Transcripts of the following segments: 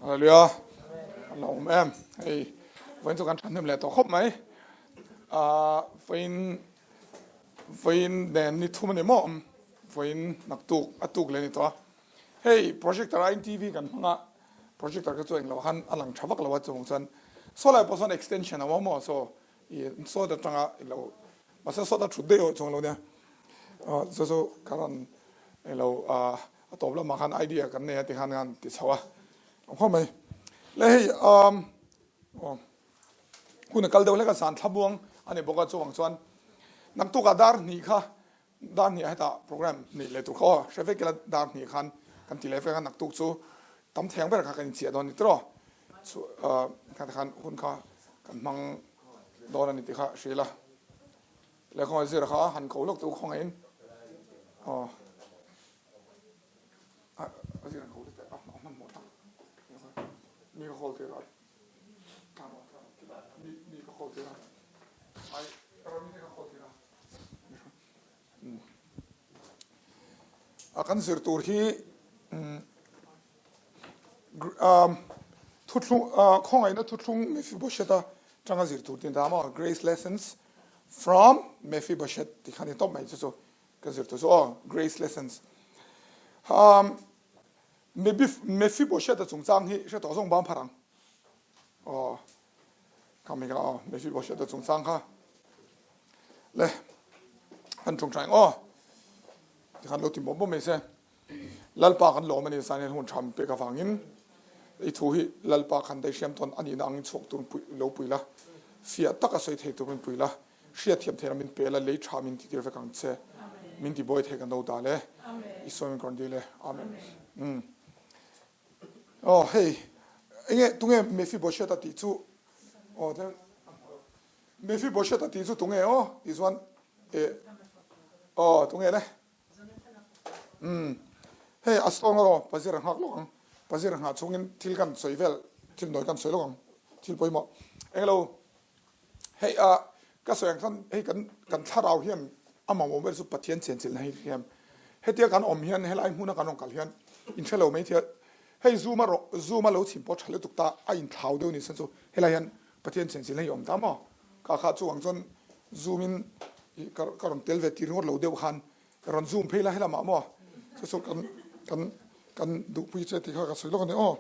Hallelujah. An lo awm em. Hei, vawiin chu kan thahnem leh tawh khawp mai. Ah, vawiin vawiin nen ni thum a ni maw awm. Vawiin naktuk a tuk leh a ni tawh a. Hei, projector aiin TV kan hmang a, projector kha chu englo khan a lang tha vak lo a chuvang chuan saw lai pawh sawn extension a awm a maw saw i sawt atanga i lo mahse sawt a thut daih awh chuang lo nia. Ah, chu chu ka rawn ilo ah A tawp lamah khan idea kan nei a ti khan khan ti chho a awm khawp mai. Le hei um aw hun a kal deuh hlek a zan thlamuang a ni bawk a chuvang chuan naktukah dar hnih kha dar hnih ah hetah program neih leh tur kha aw hre vek ila dar hnih khan kan ti leh vek a naktuk chu tam theng ber kha kan inchiah dawn a ni tiraw chu ah khan hun kha kan hmang dawn a ni tih kha hria ila. Lehkhaw zir kha han ko lawk tu khawngaihin aw a zir han ko lawk a hmanhmawh thlak mi ka call tir a mi mi ka call tir a ai Rami te ka call tir a a kan zir tur hi thuthlung khawngaihna thuthlung Mephibosheth-a tanga zir tur tin ta maw Grace Lessons From Mephibosheth tih kha ni tawp mai chu chu ka zir tur chu aw Grace Lessons um Mephibosheth-a chungchang hi hre tawh zawng bang phar ang aw kha mi kha aw Mephibosheth-a chungchang kha le kan tawngtai ang aw tikhan lo ti mawp mawp mai se. Lalpa kan lawm a ni zan hian hun tha min pek avangin i thu hi Lalpa khan daihriam tawn a nihna angin chhuak tur pui lo pui la, fiah taka sawi thei tur min pui la, hriatthiam theihna min pe la, lei tha min titir vek ang che, min ti buai thei kan lo dah le, Isua min rawn dil e, Amen. Umm. Aw hei, enge tunge Mephibosheth a tih chu, aw Mephibosheth a tih chu tunge aw tih chuan eh aw tunge le. Umm hei a sawng erawh pazir a nghak lawk ang, pazir a nghah chhungin thil kan sawi vel thil nawi kan sawi lawk ang thil pawimawh englo hei a ka sawi ang khan hei kan kan thlarau hian a mamawh ber chu Pathian chenchilhna hi hian hetia kan awm hian helai hmuna kan rawn kal hian inhrelo mai thei hei zoom a rawh zoom a lo chhim pawh tha lutuk ta a inthlau deuh ni se chu helai hian Pathian chenchilhna hi awm ta maw? Ka kha chu ang chuan zoom in ka ka rawn tel ve tir ngawt lo deuh khan ka rawn zoom phei la helamah maw? Chu chu kan kan kan duhpui che tih kha ka sawi lawk a ni aw.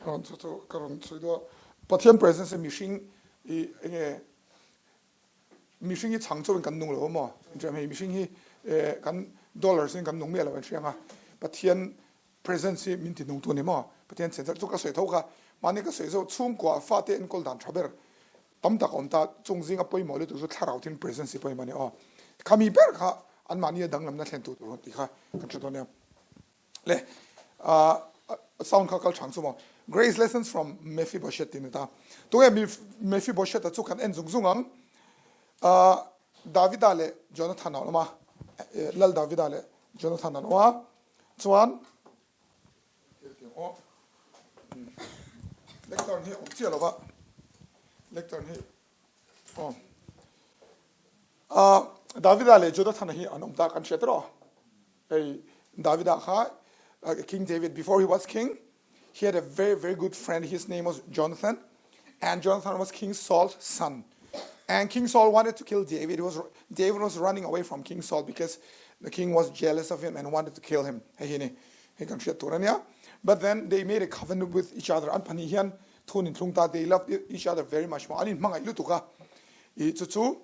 Rawn chu chu ka rawn sawi duh a. Pathian presence hi mihring i enge mihring hi chhang chauhin kan nung lo a maw? Engtiang hei mihring hi kan dollars in kan nung miah lo an hria ang a. Pathian Presence hi min ti nungtu a ni maw? Pathian chhen chu ka sawi tho kha. Mahni ka sawi zawh chhungkua fate enkawl dan tha ber tam tak a awm ta. Chung zinga pawimawh lutuk chu thlarau thin presence hi pawimawh a ni aw. Khami ber kha anmahni a danglamna thlen tu tur tih kha kan hre dawn nia. Le sound kha kal thang chu maw? Grace lessons from Mephibosheth tih a ni ta. Tunge Mephibosheth-a chu kan en zung zung ang. Davida leh Jonathan a awm a, Lal Davida leh Jonathan an awm a. Chuan lectern hi a awm chiah lova lectern hi aw ah Davida leh Jonathan hi an awm ta kan hriat erawh hei Davida kha King David before he was king he had a very very good friend his name was Jonathan and Jonathan was King Saul's son and King Saul wanted to kill David he was David was running away from King Saul because the king was jealous of him and wanted to kill him hei hi ni hei kan hriat tur ania but then they made a covenant with each other an phani hian thun in thlung ta they loved each other very much ma an in hmangaih lutuk a i chu chu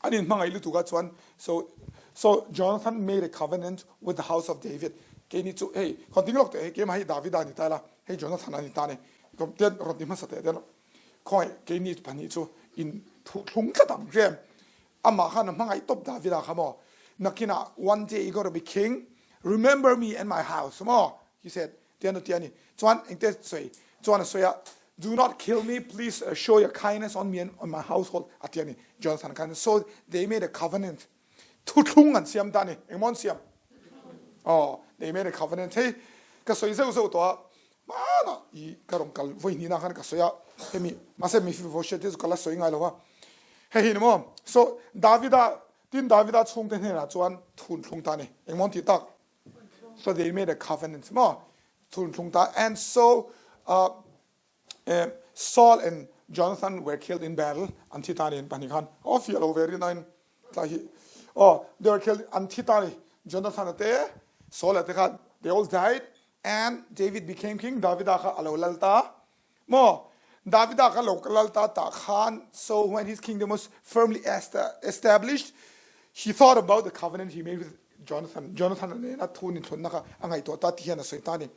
An inhmangaih lutuk a chuan so so Jonathan made a covenant with the house of David keini chu hei rawn ding lawk teh hei keimah hi Davida ni ta ila hei Jonathan a ni ta ni ten rawn ti hmasa teh ten khawngaih keini pahnih chu in thuthlung tlat ang rem amah khan a hmangaih tawp Davida kha maw nakinah one day you gonna be king remember me and my house maw he said Tian a ti a ni. Chuan engte sawi chuan a sawi a, Do not kill me, please show your kindness on me and on my household a ti a ni. Jonathan khan so they made a covenant. Thuthlung an siam ta a ni. Engmaw an siam? Oh, they made a covenant. Hei, ka sawi zeuh zeuh tawh a, hmanah i ka rawn kal vawi hnihna khan ka sawi a, hemi mahse Mephibosheth hi chu ka la sawi ngai lo a. Hei hi ni maw? So Davida, tin Davida chhungte hnenah chuan thunthlung ta a ni. Engmaw an tih tak? So they made a covenant maw thun thlung ta and so Saul and Jonathan were killed in battle an thi ta ni an pahnih khan aw fiah lo ve rin ain tlai hi aw they were killed an thi ta ni Jonathan a te Saul a te khan they all died and David became king Davida kha alo lal ta maw Davida kha lo lal ta ta khan so when his kingdom was firmly established he thought about the covenant he made with Jonathan Jonathan nena thu ni thlunna kha a ngaihtuah ta ti hian a sawi ta ni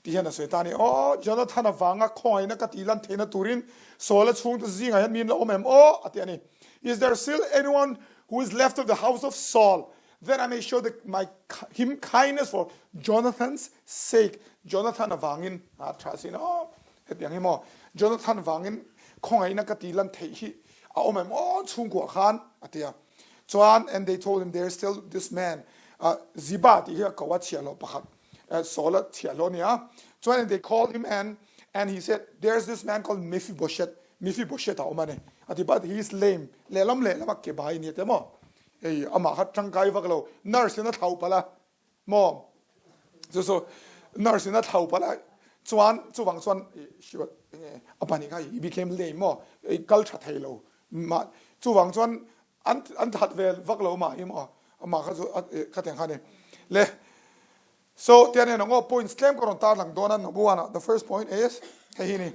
Ti hian a sawi ta a ni, Aw, Jonathan avanga khawngaihna ka tih lan theihna turin Saul-a chhungte zingah hian min la awm em aw? a ti a ni. Is there still anyone who is left of the house of Saul that I may show the my him kindness for Jonathan's sake? Jonathan avangin a tha sin aw, hetiang hi maw? Jonathan vangin khawngaihna ka tih lan theih hi a awm em aw chhungkuah khan? a ti a. Chuan, and they told him, there is still this man, Ziba tih hi a ko a chhiahhlawh pakhat. Saul a thiahlo a ni a. Chuan they called him and and he said there's this man called Mephibosheth Mephibosheth a awm a ni a ti but he is lame lehlam lehlam a ke bai ni te maw hei amah kha tangkai vak lo nurse in a thlau palh a maw chu chu nurse in a thlau palh a chuan chuvang chuan a pahnih kha he became lame maw kal tha thei lo mah chuvang chuan An an that ve vak lo mah hi maw amah kha chu kha tiang kha a ni le. So tiang nen ang aw points tlem ka rawn tar lang dawn a number one ah the first point is hei hi ni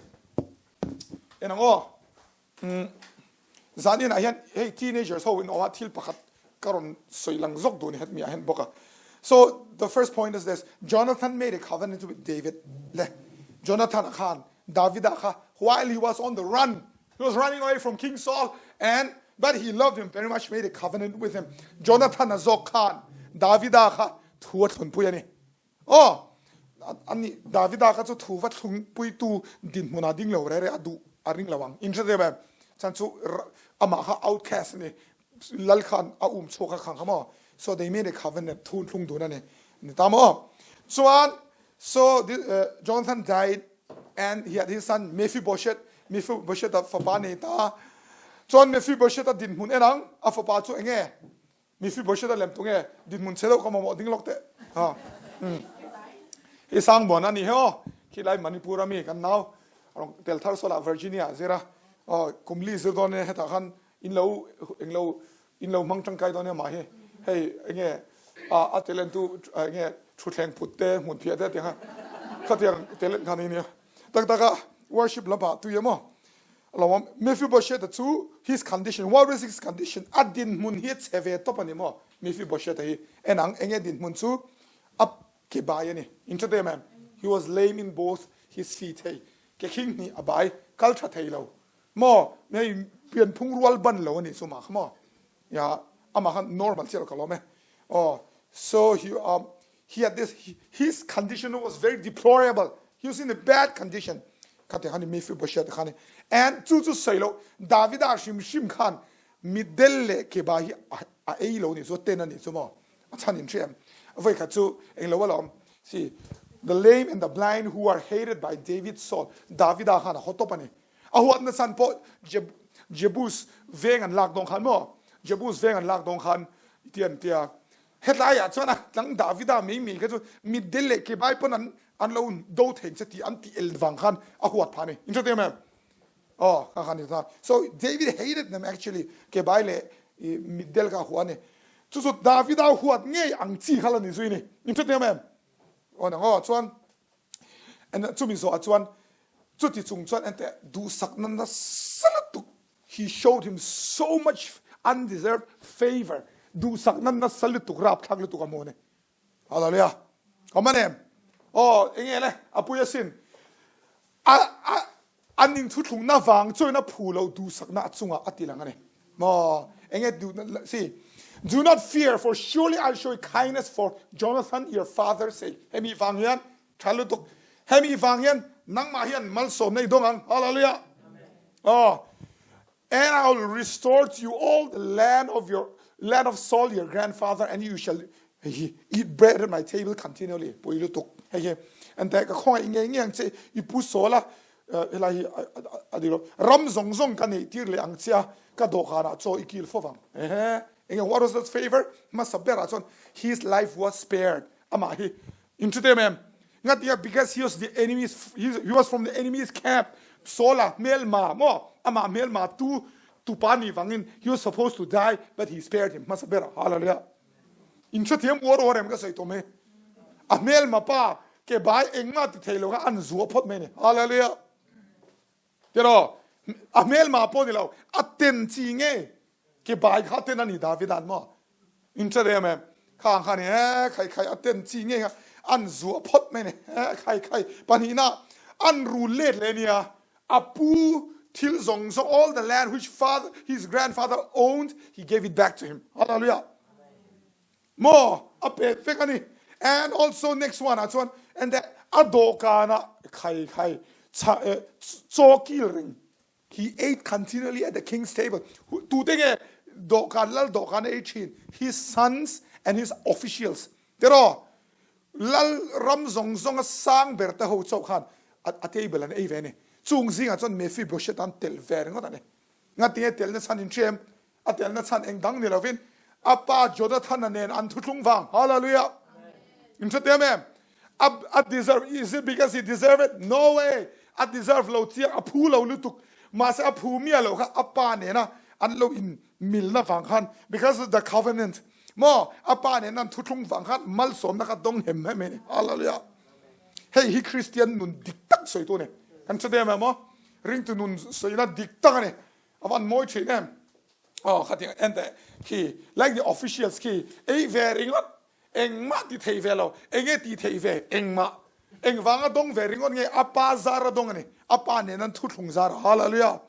en ang aw umm zan inah hian hei teenagers ho in awm a thil pakhat ka rawn sawi lang zawk duh ni het mi ah hian bawk a. So the first point is this Jonathan made a covenant with David le Jonathan a khan Davida kha while he was on the run He was running away from King Saul and but he loved him very much, made a covenant with him. Jonathan a zawk khan Davida kha thu a thlunpui a ni. Oh, ani Davida kha chu thu va thlungpuitu dinhmunah ding lo re re a duh a ring lo ang. In hre em? Chan chu amah kha outcast a ni. Lal khan a um chhuak a khang kha maw. So they made a covenant thu thlung dun a ni. Ni ta maw? Chuan so uh, Jonathan died and he had his son Mephibosheth Mephibosheth a fapa nei ta chuan Mephibosheth a dinhmun en ang a fapa chu enge Mephibosheth a lem tu nge dinhmun chhe deuh ka mamawh ding lawk teh ha hi sang buan ani he aw khilai Manipur ami kan nau tel thar sola Virginia zira aw kumli zir dawn ne hetah khan in lo englo in lo hmang tangkai dawn emaw hi hei enge a a talent tu enge thutthleng phut te hmun phiah te tiang a khatiang talent kha ni nia tak tak a worship lamah tui emaw lo awm Mephibosheth chu his condition what was his condition a dinhmun hi a chhe ve tawp a ni maw Mephibosheth hi en ang enge dinhmun chu a ke bai a ni in hre em em he was lame in both his feet hei ke khing hnih a bai kal tha thei lo Maw hei pianphung rual ban lo anih chu mah kha maw ya amah khan normal chiah lo ka lawm e aw so he um he had this his condition was very deplorable he was in a bad condition kha tiang khan Mephibosheth khan and chu chu sawi lo Davida hrim hrim khan mitdel leh keba hi a ei lo ni chu ten ani chu maw a chhan in hriam voi khat chu englo alawm see the lame and the blind who are hated by David Saul Davida khan a hot top ani A huatna chan pawh Jebus veng an lak dawn khan maw? Jebus veng an lak dawn khan ti an tia. Hetlai ah chuan a tlang Davida mei mei kha chu mitdel leh kebai pawn an an lo do thei che tih an tih el vang khan a huat phah a ni. In hre teh em? Aw kha khan ni ta. So David hated them actually kebai leh mitdel kha a hua a ni. Chu chu Davida huat ngei ang chi kha la ni zui ni. In hre teh em? Aw nang aw chuan Chumi zawhah chuan chuti chung chuan enteh duhsakna nasa lutuk he showed him so much undeserved favour duhsakna nasa lutuk rapthlak lutuk a hmu a ni. Hallelujah. Awm a nem. Aw enge le a pui asin. A a An inthuthlungna vang chuan a phu lo duhsakna a chungah a ti lang a ni. Maw? Enge duhna si? Do not fear, for surely I'll show you kindness for Jonathan your father's sake. Hemi vang hian, tha lutuk, hemi vang hian nangmah hian malsawmna i dawng ang. Hallelujah. Oh. And I will restore to you all the land of your land of Saul your grandfather and you shall eat bread at my table continually. Pui lutuk. Hei hi. And te ka khawngaih ngei ngei ang che i pu Saul a helai hi a dilo ram zawng zawng ka nei tir leh ang che a ka dawhkanah chaw i kil fo vang. Ehe. Enge what was that favor? Hmasa berah chuan his life was spared. Amah hi in hre em em. Ngatia because he was the enemy's he was from the enemy's camp. Saul-a hmelma maw amah hmelma tu tupa nih vangin he was supposed to die but he spared him hmasa ber hallelujah. In hrethiam uar uar em ka sawi tawh mai. A hmelma pa ke bai engmah ti thei lo kha an zuah phawt mai ni. Hallelujah. Tiraw a hmelma pawh ni lo a ten chi nge ke bai kha ten ani David an maw in hre em em khang kha ni e khai khai a ten chi nge kha an zuah phawt mai ni e khai khai pahnihna an rul let le nia a pu thil zawng zawng all the land which father his grandfather owned he gave it back to him hallelujah Maw a pek vek a ni. And also next one ah chuan and the a dawhkan ah khai khai cha eh chaw kil reng he ate continually at the king's table tu te nge dawhkan lal dawhkan a ei thin his sons and his officials tiraw lal ram zawng zawng a sang ber te ho chauh khan a table an ei ve a ni chung zingah chuan Mephibosheth an tel ve ringawt a ni ngatinge telna chhan in hria em A telna chhan eng dang ni lovin a pa Jonathan-a nen an thuthlung vang. Hallelujah! In hre te em? A, a deserve, is it because he deserve it? No way! A deserve lo chiang, a phu lo lutuk. Mahse a phu miah lo kha a pa nena an lo in milna vang khan, because of the covenant. Maw? A pa nena an thuthlung vang khan malsawmna kha dawng hem hem a ni. Hallelujah! Hei hi Kristian nun dik tak sawi tu a ni. Kan hre te em maw? Ringtu nun sawina dik tak a ni. A van mawi thin em. Aw khatiang en teh khi like the officials khi ei ve ringawt engmah ti thei ve lo enge ti thei ve engmah engvanga dawng ve ringawt nge a pa zar a dawng a ni a pa nen an thuthlung zar hallelujah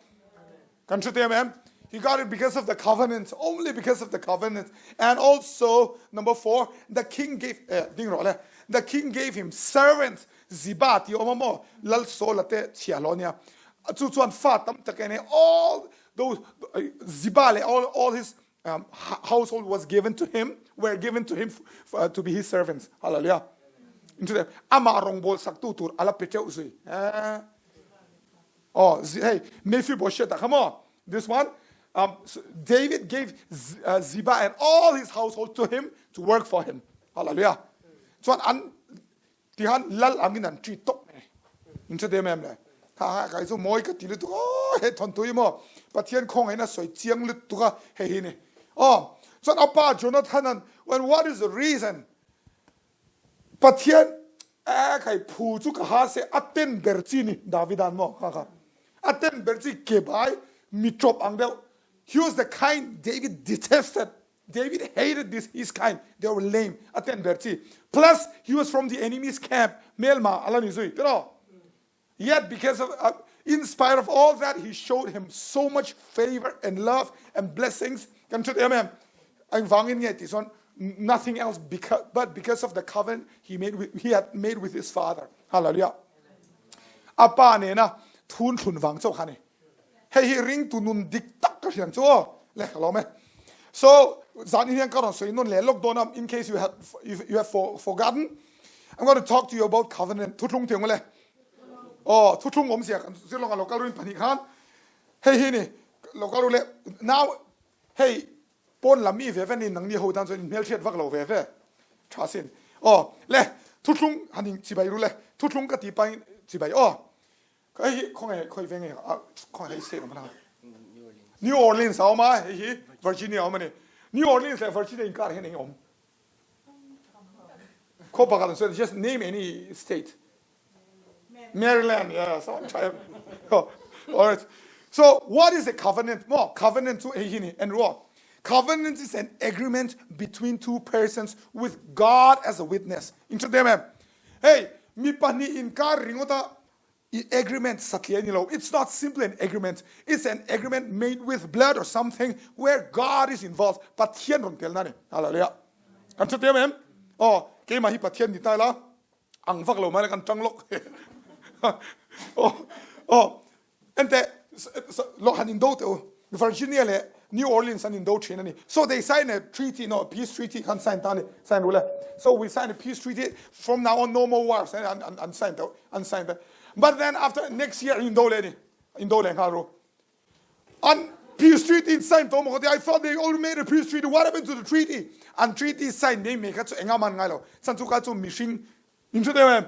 kan hre te em he got it because of the covenant only because of the covenant and also number 4 the king gave eh ding rawh le the king gave him servants Ziba tih a awm a maw? Lal Saula te chhia hlawh a nia. Chu chuan fa tam tak en e all those Ziba leh all all his um, household was given to him were given to him uh, to be his servants. Hallelujah. Inchute ama rawngbawl sak tu tur ala pe teuh zui. Eh. Oh, hey, Mephibosheth kha maw? This one um, David gave uh, Ziba and all his household to him to work for him. Hallelujah. Chuan an Tihan lal angin an treat tawp mai. In hre dem em le? Ha ha kai chu mawi ka ti lutuk aw he thawnthu hi maw Pathian khawngaih in a sawi chiang lutuk a hei hi ni. Aw chuan a pa Jonathan an when what is the reason Pathian eh khai phu chu ka ha se a ten ber chi ni Davidan maw kha kha a ten ber chi ke bai mi chawp ang deuh he was the kind David detested David hated this his kind they were lame a ten ber chi plus he was from the enemy's camp melma ala ni zui pero yet because of uh, in spite of all that he showed him so much favor and love and blessings kan chut em em ang wangin nge ti son nothing else because but because of the covenant he made with, he had made with his father hallelujah apa ne na thun thlun wang chau khani Hei hi ringtu nun dik tak ka hriam chu aw le ka lawm e. So zan in hian ka rawn sawi nawn leh lawk dawn a in case you have if you have for, forgotten I'm going to talk to you about covenant thuthlung tiang le. Oh thuthlung awm zia kan zir lawng a local ruin pahnih khan hei hi ni local ru le now hei pawn lam mi ve ve ni nang ni ho tan chuan in hmelhriat vak lo ve ve tha sin aw le thuthlung hanin chibai ru le thuthlung ka ti pain chibai aw Hei hi khawnge khawi veng nge khawnge hei state awm a New Orleans a awm a hei hi Virginia a awm a ni New Orleans leh Virginia inkar hian eng awm khaw pakhat an sawi just name any state Maryland yes I'm trying oh, all right so what is a covenant mo covenant chu hei hi ni en ro covenant is an agreement between two persons with God as a witness in them Hei, mi pahnih inkar ringawta i agreement satliah a ni lo. It's not simply an agreement, it's an agreement made with blood or something where God is involved. Pathian rawn telna a ni. Hallelujah. Kan hre teh em? Aw, keimah hi Pathian ni ta ila, ang vak lo mai la kan tang lawk. Aw, aw, Enteh, lo han indo teh u. Virginia leh New Orleans an indo thin a ni. So they sign a treaty, no, peace treaty khan sign ta a ni, sign rule e. So we sign a peace treaty, from now on no more wars, an, an, an sign teuh, an sign ta. But then after next year an indo leh a ni, indo leh nghal ru. An peace treaty in sign tawh maw ka ti, I thought they already made a peace treaty, what happened to the treaty? An treaty sign nei mai kha chu engah man ngai lo, chan chu kha chu mihring, in hre deuh em?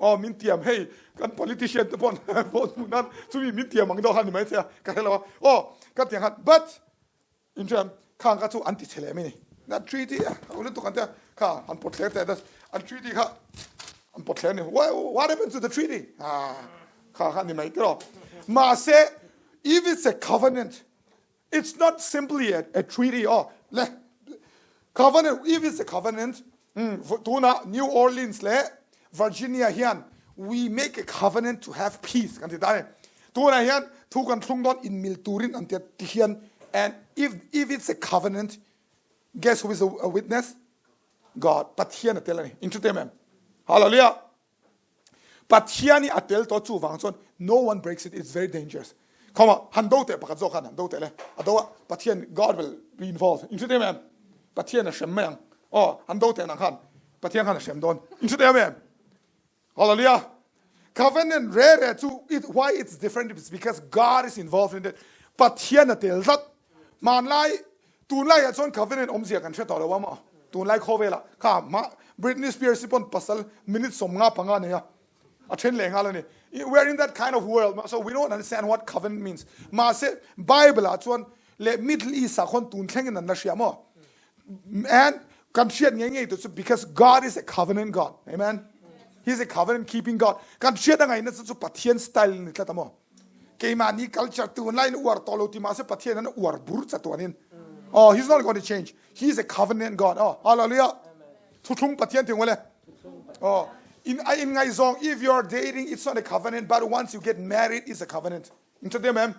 Aw min tiam hei kan politician te pawn vote hmuh nan chumi min tiam ang deuh kha ni maithei a ka hre lo a aw ka tiang khan but in hriam khang kha chu an ti chhe leh mai ni that treaty a ho lutuk an tia kha an pawt thler teh an treaty kha an pawt thler ni what happened to the treaty ah kha kha ni mai tiraw mahse if it's a covenant It's not simply a, a treaty aw le covenant if it's a covenant tuna New Orleans le Virginia hian we make a covenant to have peace kan ti ta ni tuna hian thu kan thlung dawn in mil turin an ti ti hian and if if it's a covenant guess who is a, a witness God Pathian a tel ani in chu em hallelujah Pathian hi a tel tawh chuvang chuan no one breaks it, it's very dangerous. Khawma han do teh pakhat zawk khan han do teh le a do a Pathian God will be involved. In hre em em? Pathian a hrem mai ang. Aw han do teh nang khan Pathian khan a hrem dawn. In hre em em? Hallelujah. Covenant re re chu it, why it's different is because God is involved in it. Pathian a tel tlat. Hmanlai, tunlaiah chuan covenant awmzia kan hre tawh lo a maw? Tunlai khawvelah kha hma Britney Spears hi pawn pasal minute 55 nei a, a then leh nghal a ni. We are in that kind of world, so we don't understand what covenant means. Mahse, Bible ah chuan leh Middle East ah khawn tun thlengin an la hria maw? And kan hriat ngei ngei tu chu because God is a covenant God. Amen. He is a covenant keeping God. Kan hriat a ngaihna chu chu Pathian style ni tlat a maw? Keimahni culture tunlai in uar tawh lo ti mahse Pathian an uar bur chatuanin. Oh, he's not going to change. He is a covenant God. Oh, hallelujah. Thuthlung Pathian thing wale. Oh, in in ngaizawng if you are dating it's not a covenant but once you get married it's a covenant. In thatem em?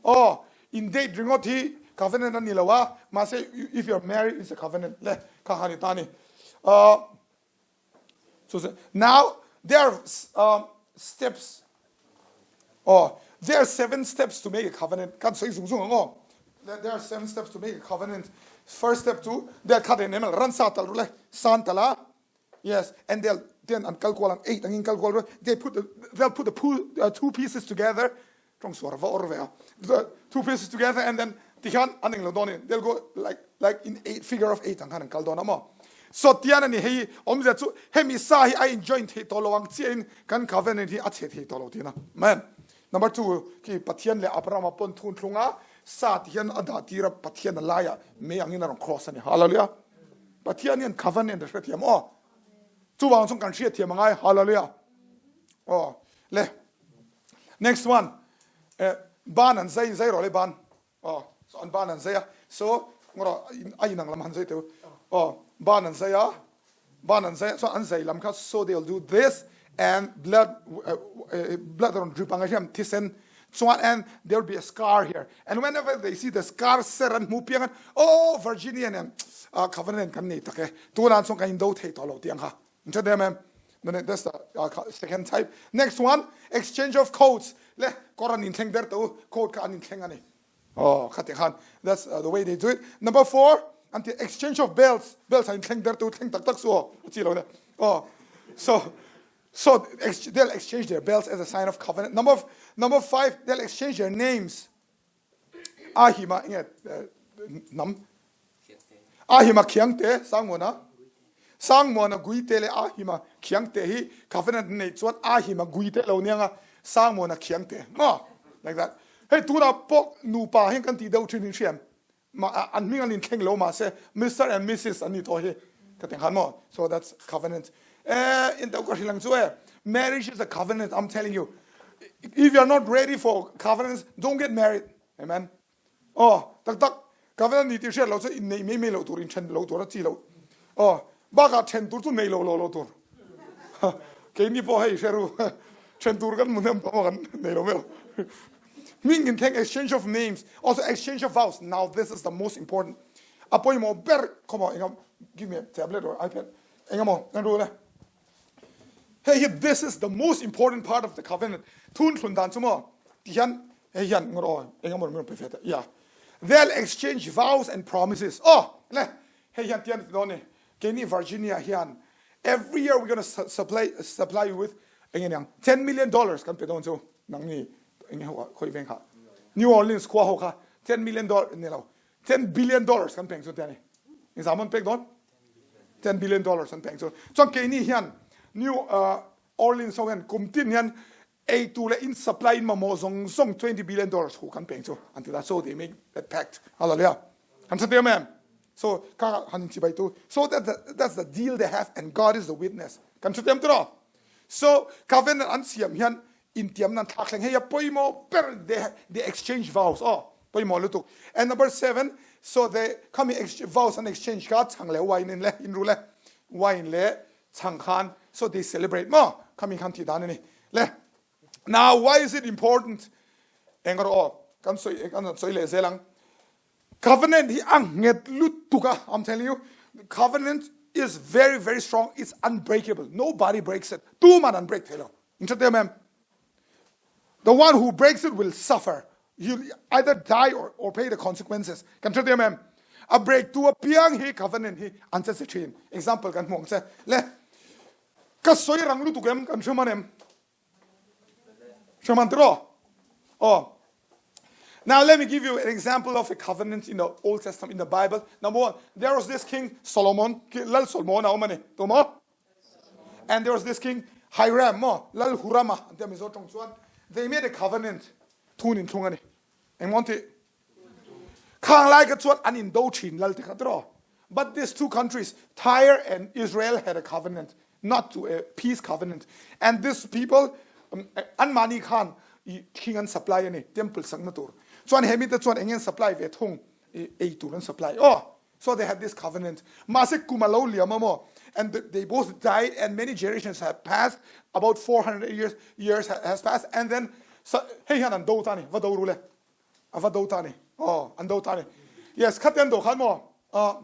Oh, in date ringot hi covenant ani lo a, mahse if you are married it's a covenant. Le kha kha ni ta ni. Uh, So now there are um, steps. Oh, there are seven steps to make a covenant. Kan soi zung zung ang There are seven steps to make a covenant. First step to they'll cut an animal ran sa tal rule san tala. Yes, and they'll then an kalkual an eight angin kalkual they put the, they'll put the pool, uh, two pieces together. Tong suar va or ve The two pieces together and then tihian an eng lo dawn in they'll go like like in eight figure of eight ang khan an kal dawn a maw so tian ani hei awmzia chu hemi sa hi a in join thei tawh lo ang chiah in kan covenant hi a chhe thei tawh lo tina man number 2 ki pathian leh abraham pon thun thlunga sa ti hian a dah tira pathian a laia me angin a rawn cross ani hallelujah pathian hian covenant a hrethiam aw chuwang chung kan hriat thiam angai hallelujah aw le Next one, eh, ban an zai zai rawh le ban. Oh, so an ban an zai a. So ngora a inang lam han zai teu. Oh, ban an zai a. Ban an zai a. So an zai lam kha so they'll do this and blood uh, uh, blood on drip anga hiam thisen chuan and there will be a scar here and whenever they see the scar ser an hmu piang an oh Virginia nen uh, covenant kan nei tak e tunan chuan kan indo thei tawh lo tiang kha That's the uh, second type. Next one, exchange of codes. Le, koran in thleng der tu, code ka an in thleng ani. Oh, khati khan. That's uh, the way they do it. Number four, anti exchange of belts. Belts in thleng der tu, thleng tak tak su. Chi lo ne. Oh, so so they'll exchange their belts as a sign of covenant. Number number five, they'll exchange their names. A hima nge nam a hima khiangte sangmuana sangmuana guite le a hima khiangte hi covenant nei chuan a hima guite lo nianga sangmuana khiangte mo like that hei tuna pawh nupa hian kan ti deuh thin in hriam ma an hming an in thleng lo ma se Mr and Mrs an ni tawh hi ka teng khan mo so that's covenant eh in tau ka hrilang chu e marriage is a covenant I'm telling you if you are not ready for covenants don't get married amen oh tak tak covenant ni ti hriat lo chu in nei mai mai lo tur in then lo tur a chi lo oh baka then tur chu nei lo lo lo tur ke ni po hei hreru then tur kan mun em pa kan nei lo mel Ming in thleng exchange of names also exchange of vows now this is the most important a pawimawh ber come on engam give me a tablet or ipad engemaw kan ru le hei hi this is the most important part of the covenant thun thlun dan chu maw ti hian hei hian ngor aw engemaw min pe fe ta yeah they'll exchange vows and promises oh le hei hian tian ti dawn ni keini Virginia hian every year we're going to supply supply you with enge niang 10 million dollars kan pe dawn chu nang ni enge ho khoi veng kha New Orleans khua ho kha 10 million dollar ni lo 10 billion dollars kan peng chu te ni ni zamon pek dawn 10 billion dollars an peng chu chuan keini hian New uh, Orleans ho hian kum tin hian ei tur leh in supply in mamawh zawng zawng 20 billion dollars hu kan peng chu an ti ta. So they make that pact. Hallelujah. Han tha te em? So ka han in chibai tu. So that the, that's the deal they have and God is the witness. Kan tha te em tro? So covenant an siam hian intiam nan thlak thleng hei a pawimawh ber they they exchange vows aw pawimawh lutuk and number seven so they khami vows an exchange kha chhang leh wine in le in ru le wine le chhang khan so they celebrate maw khami khan thi dan ani le now why is it important engro aw kan soi kan soi le zelang Covenant hi a nget lutuk a, I'm telling you, covenant is very very strong, it's unbreakable. Nobody breaks it. Tuman an break thei lo. In hre em? The one who breaks it will suffer. He'll either die or, or pay the consequences. Kan hre em? A break tu apiang hi covenant hi an che se thin. Example kan hmuang che. Le ka soi rang lutuk em kan hre man em? Hre man tiro? Oh. Now let me give you an example of a covenant in the Old Testament in the Bible. Number one, there was this king Solomon, Lal Solomon a awm ani. Tumaw? And there was this king Hiram maw, Lal Hurama an tia Mizo tawng chuan. They made a covenant. Thun in thlung ani. Engmaw an tih? Khang lai kha chuan an indo thin lal te kha tiraw. But these two countries, Tyre and Israel had a covenant, not to a peace covenant. And these people, um, anmahni khan i thing an supply ani, temple sakna tur. Chuan hemi te chuan eng an supply ve thung, ei tur an supply. Oh, so they had this covenant. Mahse kum a lo liam a maw? And they both died and many generations have passed, about 400 years, years has passed, and then hei hian an do ta ni, va do ru le. A va do ta ni. Oh, an do ta ni. Yes, khate an do khan maw? Uh,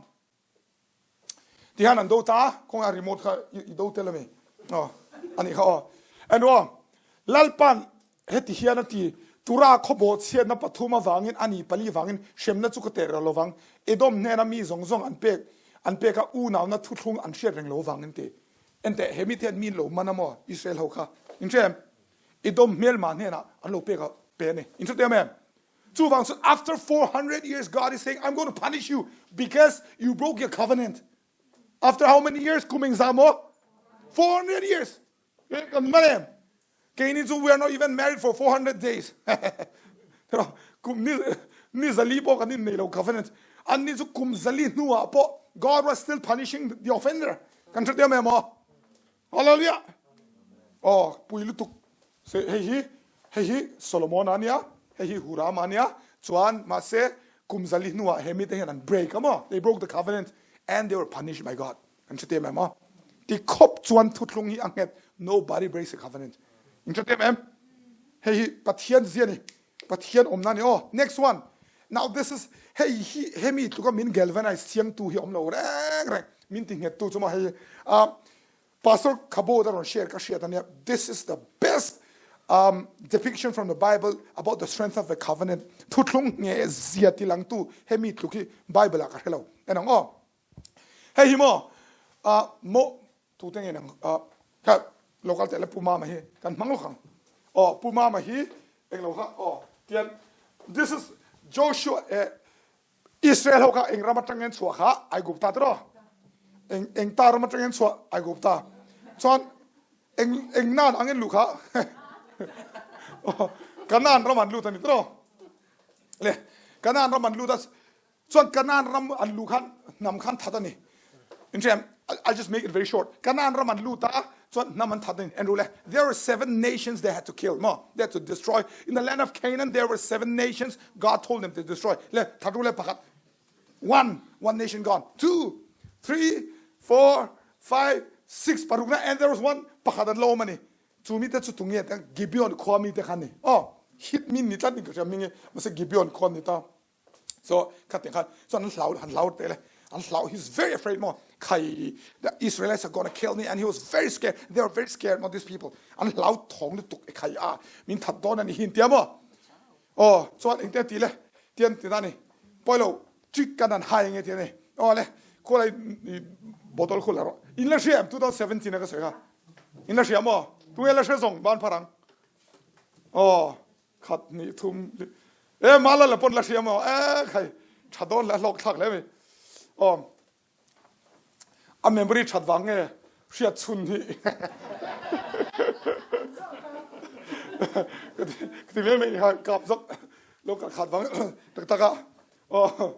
ti hian an do ta, kawng a remote kha i do tel ami. Oh, ani kha oh. And oh, Lalpan heti hian a ti, Tura khawbawh chhiatna pathum avangin ani pali vangin hremna chu ka ter lo vang. Edom hnena mi zawng zawng an pek an pek a unauna thuthlung an hriat reng lo vangin ti. Enteh, he mite hian mi lo man a maw Israel ho kha? In hre em? Edom hmelma hnenah an lo pek a pe a ni. In hre em em? Chuvang chuan after 400 years God is saying I'm going to punish you because you broke your covenant. After how many years? Kum engzah maw? 400 years. Kan man em? Keini chu we are not even married for 400 days. Pero kum ni ni zali pawh kan innei lo covenant. Anni chu kum zali hnuah pawh God was still punishing the offender. Kan hre em em aw? Hallelujah. Oh, pui lutuk. Se hei hi hei hi Solomon ania, hei hi Huram ania. Chuan mahse kum zali hnuah he mite hian an break amo. They broke the covenant and they were punished by God. Kan hre em em aw? Ti khawp chuan thuthlung hi a nghet. Nobody breaks the covenant. In hre em em? Hei hi Pathian zia ni. Pathian awmna ni aw. Next one. Now this is hei hi hemi tluka min galvanize chiang tu hi awm lo reng reng. Min ti nghet tu chu maw hei uh, Pastor Khabo da rawn share ka hriat ania. This is the best um, depiction from the Bible about the strength of the covenant. Thuthlung nge zia tilang tu hemi tluk hi Bible ah ka hre lo. Enang aw. Hei hi maw ah maw tute nge nang ah kha local te le Pu Mama hi kan hmang lo khang aw Pu Mama hi eng lo kha aw tian this is Joshua eh Israel ho kha eng ram atang ngen chhuah kha Aigupta tiraw eng eng ta ram atang ngen chhuah Aigupta chuan eng eng nan angin lu kha Kanan ram an lut ani tiraw le Kanan ram an lut a Chuan Kanaan ram an luh khan hnam khan that a ni. In hriam, I'll just make it very short. Kanaan ram an lut a, chuan hnam an that a ni. En ru le, there were seven nations they had to kill. Maw? They had to destroy. In the land of Canaan, there were seven nations God told them to destroy. Le, that ru le pakhat. One, one nation gone. Two, three, four, five, six, paruk na, and there was one pakhat an lo awm a ni. Chu mi te chu tunge te Gibeon khua mi te khan ni. Oh, hit min ni tlat in ka hria minge, mase Gibeon khua ni ta. So khatin khan so an hlau han hlau te le an hlau he's very afraid mo khai the Israelites are gonna kill me and he was very scared they are very scared mo these people an hlau thong lu tuk e khai a min that don ani hin tia mo oh chuan eng te ti le tian ti na ni poilo trick kan an hai nge ti ni oh le khulai bottle khul ro in la hriam 2017 ka soi kha in la hriam mo tu la hre zong ban pharang oh Khat hnih thum li e mala la pon la hriam aw e khai tha dawn le hlawk thlak hle mai aw a memory that wang nge hriat chhun hi. Ka ti mai mai ni kha kap zok lo kal khat vang tak tak a. Oh.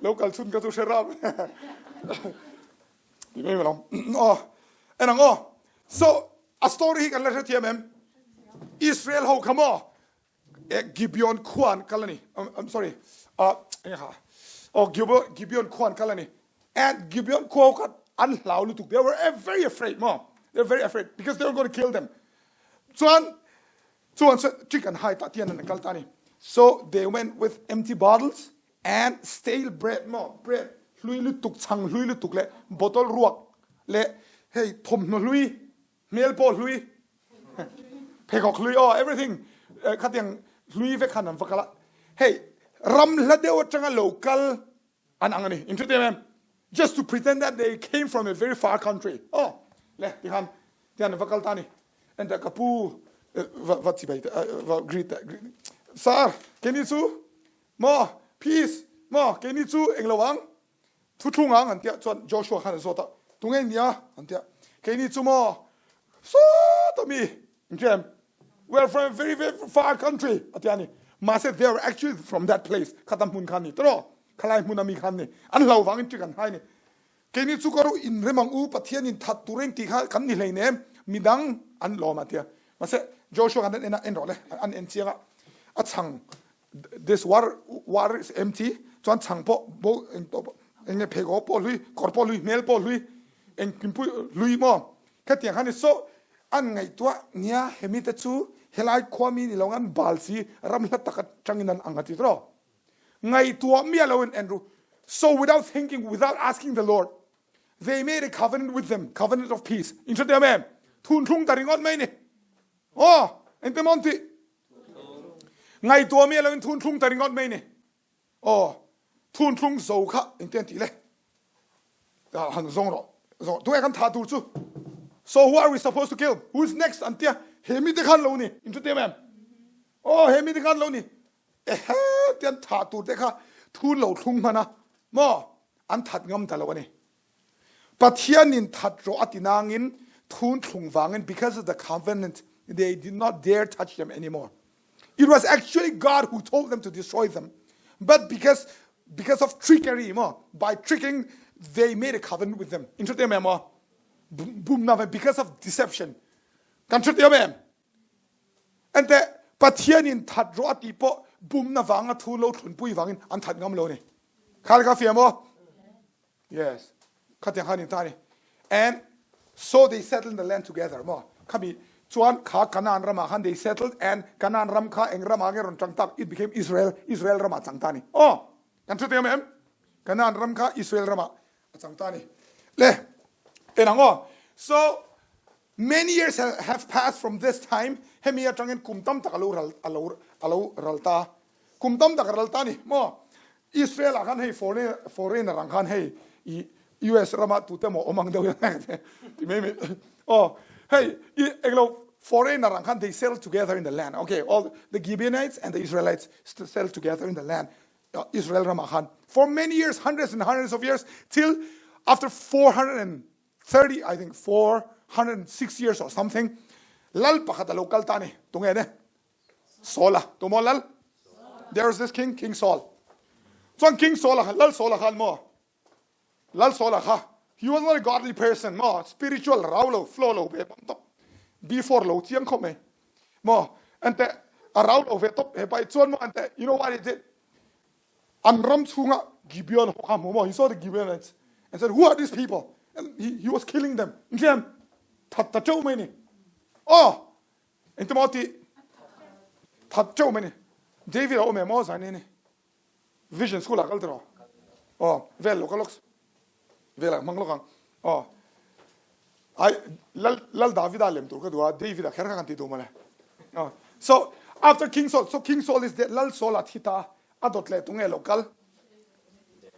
Lo kal chhun ka chu hre ram. Ti mai mai lo. Oh. En ang aw. So, a story hi kan la hrethiam em? Israel ho kha maw? Gibeon khua an kal a ni. I'm sorry. Uh, oh, Gibeon khua an kal a ni. And Gibeon khua kha an hlau lutuk. They were very afraid mo. They were very afraid because they were going to kill them. Chuan chuan trick an hai ta tian an kal ta ni. So they went with empty bottles and stale bread mo. Bread hlui lutuk chang hlui lutuk le bottle ruak le hei thawmhnaw hlui Hmel pawh hlui, pheikhawk hlui aw, everything khatiang hlui vek khan an va kal a. Hei, ram hla deuh atanga lo kal an ang a ni. In hre em em? Just to pretend that they came from a very far country. Aw, le, tikhan, tian an va kal ta a ni. Enteh ka pu, va, va chibai teh, va greet teh. Sir, keini chu, maw, peace, maw, keini chu englo ang, Thuthlung ang an tiah chuan Joshua khan a zawt a, Tunge in nia? an tiah. Keini chu maw sawta mi in hria em? We are from a very very far country a tia a ni. Mahse they are actually from that place, khata hmun kha an ni tawh, khalai hmuna mi kha an ni. An hlo vangin ṭi kan hai ni. Keini chu ka ru in rem ang u, Pathian in that tur in tih kha kan ni hleinem, midang an lawm a tia. Mahse Joshua khan an en a, en rawh le, an en chiang a, a chhang This war war is empty chuan chhang pawh bo eng pawh eng nge pheikhawk pawh hlui kawr pawh hlui hmel pawh hlui engkim pawh hlui maw khatiang khan ni so an ngaihtuah nia hemi te chu helai khua mi ni lo an bal si ram hla tak atangin an ang a ti tawh ngaihtuah miah lo in en ru so without thinking without asking the Lord they made a covenant with them covenant of peace in hre em thun thlung ta ringawt mai ni aw engte maw an tih Ngaihtuah mi lo in thun thlung ta ringawt mai ni. Aw, thun thlung zo kha engte an tih le? Han zawng rawh. Zawng tunge kan thah tur chu? So who are we supposed to kill? Who is next? An tia. He mite khan lo ni. In hre em? Aw, he mite khan lo ni. Ehe, tian thah tur te kha thun lo thlung hman a. Maw? An that ngam ta lo a ni. Pathianin that rawh a ti nangin thun thlung vangin because of the covenant they did not dare touch them anymore. It was actually God who told them to destroy them. But because because of trickery mo by tricking they made a covenant with them. In hre mo bum na because of deception. Kan hre em? Ente Pathianin that rawh a ti pawh bumna vanga thu lo thlunpui vangin an that ngam lo ni. Khal ka fiam o. Yes. Khatiang khan in ta ni. And so they settled in the land together mo. Khami chuan kha Canaan rama khan they settled and Canaan ram kha eng rama nge ron chang tak it became Israel Israel rama chang ta ni. Oh, kan thu te em? Canaan ram kha Israel rama chang ta ni. Le enang o. So many years have passed from this time hemi atangin kum tam tak alo ral alo alo ral ta Kum tam tak a ral ta a ni maw? Israel ah khan hei foreign foreigner ang khan hei i US ramah tute maw awm ang deuh hian ti mai mai aw hei i englo foreigner ang khan they settle together in the land okay all the Gibeonites and the Israelites settle together in the land Israel ramah khan for many years hundreds and hundreds of years till after 430 I think 406 years or something lal pakhat a lo kal ta a ni tunge ne Saul a tumaw lal? There is this king, King Saul. Chuan King Saul a khan, Lal Saul a khan maw? Lal Saul a kha, he was not a godly person maw, spiritual rau lo, flow lo ve bang top. Before lo chiang khawp mai. Maw, ante a rau lo ve top he pai chuan maw ante, you know what he did? An ram chhunga Gibeon ho kha hmu maw, he saw the Gibeonites and said, who are these people? And he, he was killing them. Intlem, that ta teuh mai ni. Oh, Engti maw tih that teuh mai ni. David a awm em aw zai ni ni. Vision school ah kal tiraw. Aw vel lo ka lawk vel ah hmang lawk ang. Aw ai lal lal Davida lem tur ka duh a David a kher kha kan ti duh mawle. Aw so after King Saul so King Saul is dead lal Saul a thi ta a dawt leh tunge lo kal.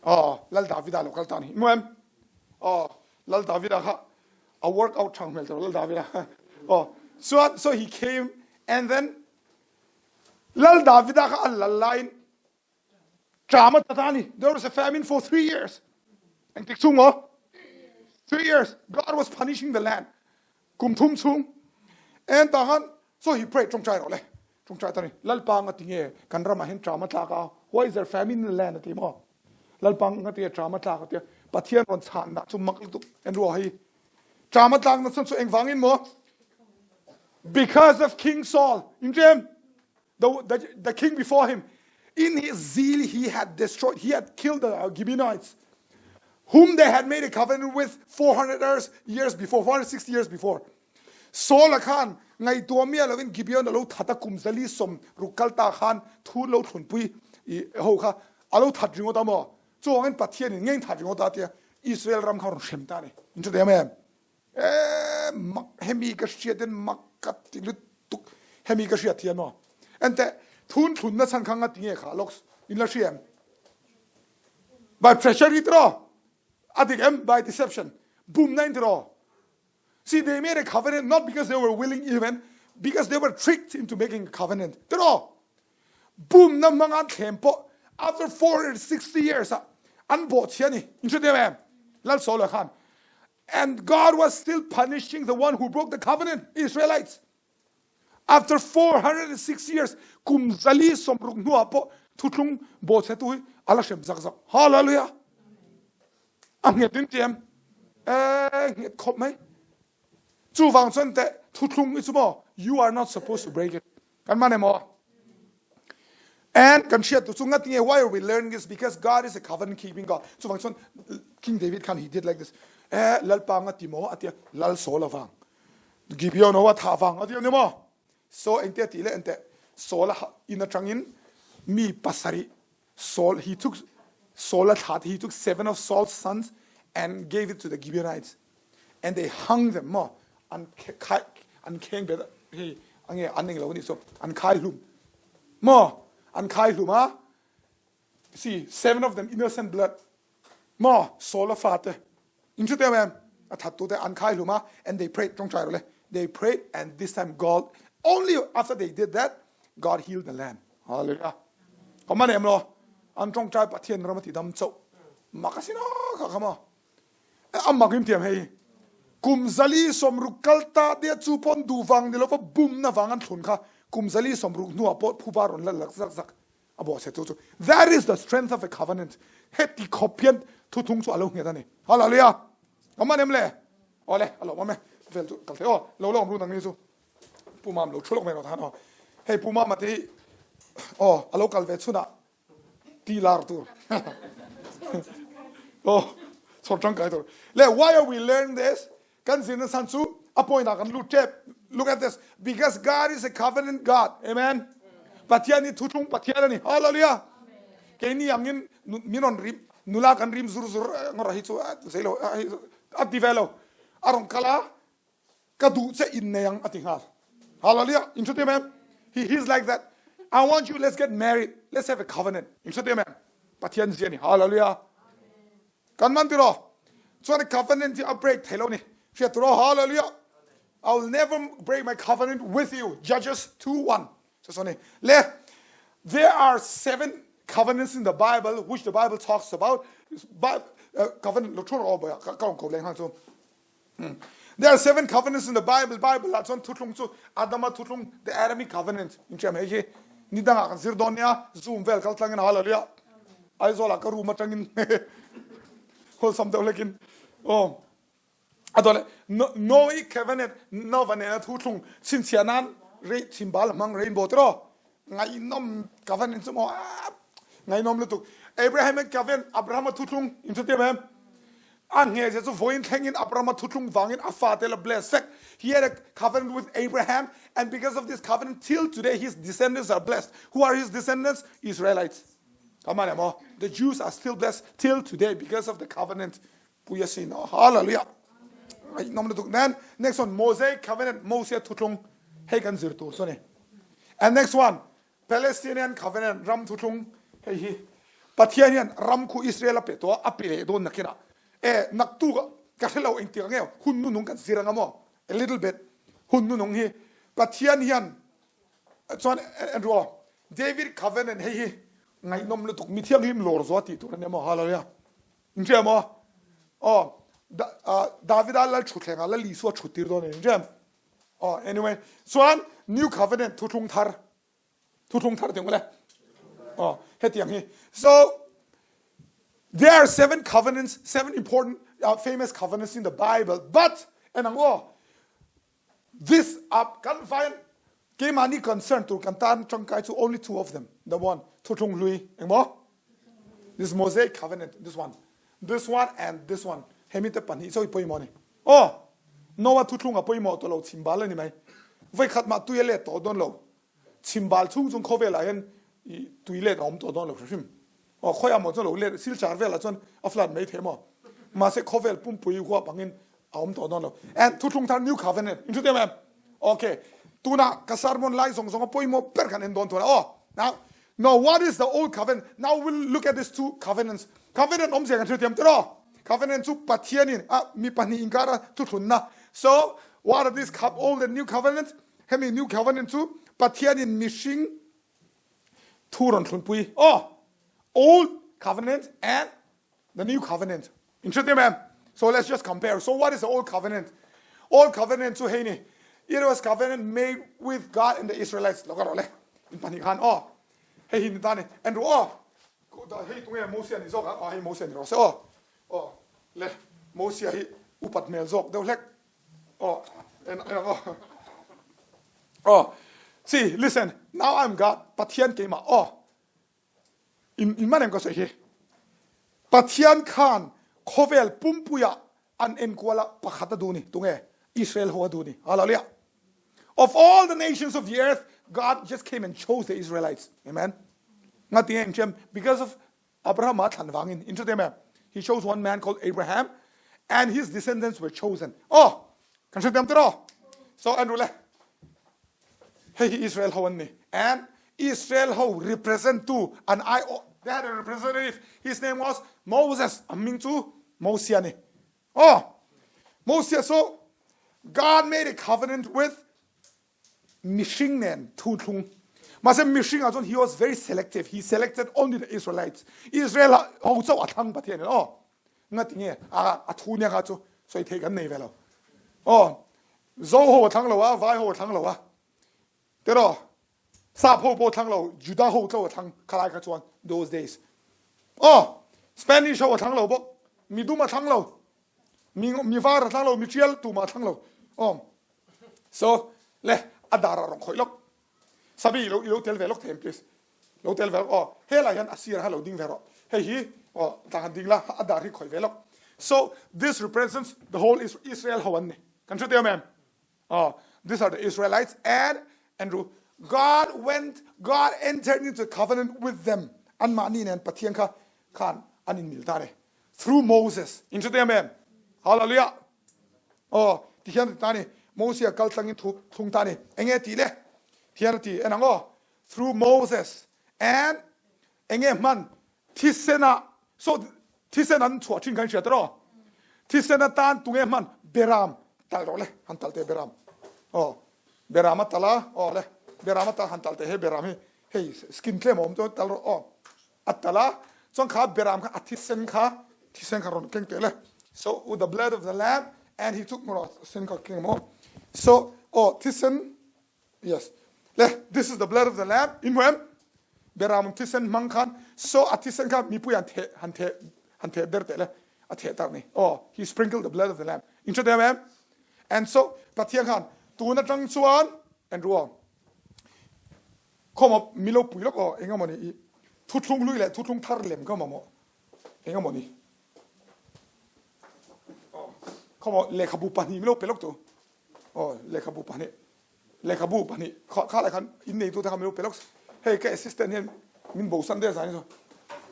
Aw lal Davida lo kal ta ni. Mu em? Aw lal Davida kha a work out thang hmel lal David a oh so so he came and then lal David kha an lal lain ṭam a ta ni there was a famine for 3 years and tik chung o 3 years God was punishing the land. Kum thum chhung en tah khan so he prayed tawngtai rawh le. Tawngtai ta ni Lalpa nga ti nge kan ramah hian ṭam a tlak a, why is there famine in the land a ti maw? Lalpa nga ti nge ṭam a tlak a tia Pathian rawn chhanna chu mak lutuk en ruah hi. Ṭam a tlak na chhan chu engvangin maw? Because of King Saul. In ṭem? The, the, the king before him. In his zeal he had destroyed, he had killed the Gibeonites whom they had made a covenant with 400 years before, 460 years before. Saul khan ngaihtuah miah loin Gibeon a lo that a kum 160 kal ta khan thu lo thlunpui i ho kha a lo that ringawt a maw chuangin Pathian in ngeng that ringawt a tia Israel ram kha rawn hrem ta ni in hre em em e mak hemi ka hriat in mak ka ti lutuk hemi ka hriat thian maw ente thun thlun na chan kha nga ti nge kha loks in la hria em by pressure hi tro a dik em by deception bum na in tro See, they made a covenant not because they were willing even, because they were tricked into making a covenant. Tiro, boom na mangan thlem po after 460 years an bo chia ni. In hre em? Lal Saul khan. And God was still punishing the one who broke the covenant, Israelites. After 406 years, kum zali somruk hnuah pawh thuthlung bawhchhetu hi ala hrem zak zak. Hallelujah. A nget in tiam. Eh, nget khop mai. Chu wang chuan te thuthlung i chu maw you are not supposed to break it. Kan man emaw? And kan hriat tu chu ngat nge why are we learning this because God is a covenant keeping God. Chu wang chuan King David khan he did like this. Eh, lalpa nga ti maw atia lal Saul awang. Gibeon ho a thah vang a ti a ni maw? So engte ti le ente Saul a inn atangin mi pasarih Saul he took Saul a thlah he took seven of Saul's sons and gave it to the Gibeonites and they hung them maw an khai an kheng bet hei ange an eng lo ni so an khai hlum maw an khai hlum a see seven of them innocent blood Maw Saul a fate in hre teu em a thattu te an khai hlum a and they prayed tawngtai rawh le they prayed and this time God only after they did that God healed the land hallelujah ka man em lo an tawngtai Pathian ram a ti dam chauh mak a sin kha kha ma a mak in tiam hei kum 160 kal ta dia chu pon du wang ni lo va bum na wang an thlun kha kum 160 hnuah pawh phuba ron la lak zak zak a bawhchhe tu chu that is the strength of a covenant heti khawp hian thuthung chu a lo nghet a ni hallelujah ka man em le awle a lo awm e vel chu kal thei aw lo la awm ru nang ni chu pu mam lo thu lawk mai rawh than aw hei pu mama te hi aw a lo kal ve chhunah ti lar tur aw chhawr tangkai tur le why are we learning this Kan zirna san chu a point ah kan lut tep. Look at this. Because God is a covenant God. Amen. Pathian hi thuthlung Pathian ani. Hallelujah. Keini angin min on rim nula kan rim zur zur ngor hi chu zeilo a ti ve lo. A rong kala ka duh che in nei ang ati nghal. Hallelujah. In hre em? He he's like that. I want you let's get married. Let's have a covenant. In hre em? Pathian zia ni. Hallelujah. Kan man tiraw? Chuan covenant hi a break thei lo ni. Hriat tiraw? Hallelujah! I will never break my covenant with you. Judges 2:1. So so ni. Le there are seven covenants in the Bible which the Bible talks about. Uh, covenant lo thur o boya ka ka ko leng hang chu. Hmm. There are seven covenants in the Bible. Bible ah chuan thuthlung chu Adama thuthlung the Adamic covenant in ṭiam hei hi ni dangah kan zir dawn nia Zoom vel kal tlangin hallelujah Aizawl ah ka room atangin wholesome deuh lekin oh adole Noe covenant Nova nena thuthlung chhinchhiah nan rei chimbal hmang rainbow tiro ngaihnawm covenant chu maw ngaihnawm lutuk Abraham covenant Abraham thuthlung in hre em A hnge chu vawiin thlengin Abraham thuthlung vangin a fate la bless sek. He had a covenant with Abraham and because of this covenant till today his descendants are blessed. Who are his descendants? Israelites. Come on, emo. The Jews are still blessed till today because of the covenant. Puya sin. Hallelujah. Nom na tuk nan. Next one, Mosaic covenant, Moses thuthlung. Hei kan zir tur so ni. And next one, Palestinian Covenant ram thuthlung hei hi Pathian hian ram khu Israel a pe tawh a, a pe leh dawn nakin ah e naktuk ah ka hrelo engtik ang nge hun nunung kan zir anga maw a little bit hun nunung hi Pathian hian chuan en ru aw David Covenant hei hi ngaihnawm lutuk mi thianghlim lawr zuah tih tur ania maw hallelujah in hria maw aw. Davida lal thutthlengah Lal Isua thut tir dawn a ni rem. Oh, anyway, chuan New Covenant thuthlung thar thuthlung thar tiang le. Oh, hetiang hi. So there are seven covenants, seven important uh, famous covenants in the Bible, but enang oh this up kan vain keimahni concern tur kan tan tangkai chu only two of them. The one thuthlung hlui engmaw This Mosaic covenant, this one, this one and this one. Hemi te pahnih chawi pawimawh ni. Aw, Noah thuthlung a pawimawh tawh lo chhimbal a ni mai. Voi khat mah tui a let tawh dawn lo. Chhimbal chhung chung khawvel ah hian i tui let a awm tawh dawn lo hrim. Aw, khawi ah maw chuan lo let silchar vel ah chuan a flood mai thei maw. Mahse khawvel pumpui huap angin a awm tawh dawn lo. And thuthlung thar new covenant in hre em? Okay. Tuna ka sermon lai zawng zawng a pawimawh ber kan en dawn tuna. Aw, now Now what is the old covenant? Now we'll look at these two covenants. Covenant awmzia kan hrethiam tiraw? Covenant chu Pathianin a mi pahnih inkara thuthlunna. So what are these old and new covenants? Hemi new covenant chu Pathianin mihring thu rawn thlunpui. Oh, old covenant and the new covenant. In hrethiam em? So let's just compare. So what is the old covenant? Old covenant chu hei ni. It was covenant made with God and the Israelites. Lo ka rawh le. In pahnih khan aw. Hei hi ni ta ni. En ru aw. Hei tunge Mosia ni zawk a? Aw hei Mosia ni rawh se aw. Aw le Mosia hi upat hmel zawk deuh hlek. Aw en en aw. Aw see listen now I'm God Pathian keimah aw. In in man em ka sawi hi? Pathian khan khawvel pumpuia an enkual a pakhat a duh ni. Tunge? Israel ho a duh ni. Hallelujah. Of all the nations of the earth, God just came and chose the Israelites. Amen. Ngati nge in Because of Abraham a thlan vangin. In hre em? He chose one man called Abraham and his descendants were chosen. Oh, kan hre tem tiro. So Andrew le. Hei hi Israel ho an ni. And Israel ho represent tu an ai awh, they had a representative, his name was Moses, a hming chu Mosia ni. Oh, Mosia so God made a covenant with mihring nen thu thlung. Mahse mihring ah chuan he was very selective. He selected only the Israelites. Israel ho chauh a thlang Pathian in. Oh, ngati nge a a thu nia kha chu sawi thei kan nei ve lo. Oh, Zo ho a thlang lo a, Vai ho a thlang lo a, tiraw? Sap ho pawh a thlang lo, Juda ho tlo a thlang khalai kha chuan those days. Aw, Spanish ho a thlang lo bawk, mi dum a thlang lo, mi mi var a thlang lo, mi tial tumah a thlang lo. Aw, so le a dar a rawn khawih lawk. Sabi ilo ilo tel ve lawk thei em please. Lo tel ve lawk aw. Helai hian a sir kha lo ding ve rawh. Hei hi aw tlang han ding la a dar hi khawih ve lawk. So this represents the whole Israel ho an ni. Kan hre teu em? Aw these are the Israelites and Andrew God went God entered into covenant with them anmahni nen Pathian kha khan an inmil ta ni through Moses. In hre teu em? Hallelujah. Aw ti hian a ti ta ni. Mosia kal tlangin thu thlung ta ni. Enge tih le? Thian a ti en ang aw. Through Moses and enge hman thisen ah so thisen an chhuah thin kha in hria tiraw? Thisen atan tunge hman beram tal rawh le han tal teh beram. Aw beram a tal a aw le beram a tal han tal teh hei beram hi hei skin tlem a awm chuan tal rawh aw. A tal a, chuan kha beram kha a thisen kha thisen kha rawn keng teh le. So with the blood of the lamb and he took maw sen kha keng maw. So aw thisen yes le this is the blood of the lamb in hmu em? Beram thisen hmang khan so a thisen kha mipui han theh han theh han theh ber teh le a theh tak ni. Aw he sprinkled the blood of the lamb in hre em em? And so Pathian khan tun atang chuan en ru aw. Khawm mi lo pui lawk aw, eng emaw ni i thuthlung hlui leh thuthlung thar lem kha mamawh eng emaw ni aw khawm lehkhabu pahnih mi lo pe lawk tu aw lehkhabu pahnih lehkhabu pahnih kha kha lai khan in neitu te kha mi lo pe lawk hei ka assistant hian min bo san der zan hi chu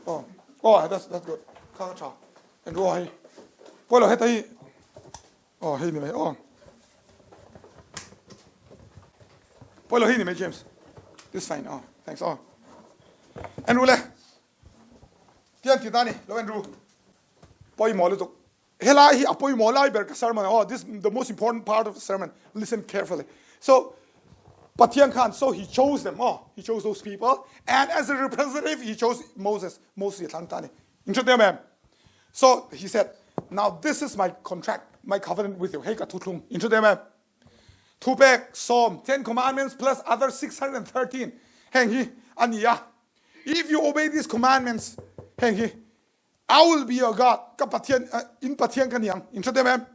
aw aw that's that's good kha kha tha en ru hei pawilo heta hi Aw hei ni mai aw. Pawilo hei ni mai James. This fine aw. Thanks aw. Andrew le. Tian ti ta ni lo Andrew. Pawimawh lutuk. Helai hi a pawimawh lai ber ka sermon aw. This the most important part of the sermon. Listen carefully. So Pathian khan so he chose them aw. He chose those people and as a representative he chose Moses. Moses thlang ta ni. In hre em? So he said. Now this is my contract, my covenant with you. Hei ka thuthlung. In hre em? Thupek sawm, Ten Commandments plus other 613. Heng hi ani a. If you obey these commandments, heng hi I will be your God. Ka Pathian in Pathian ka niang. In hre em?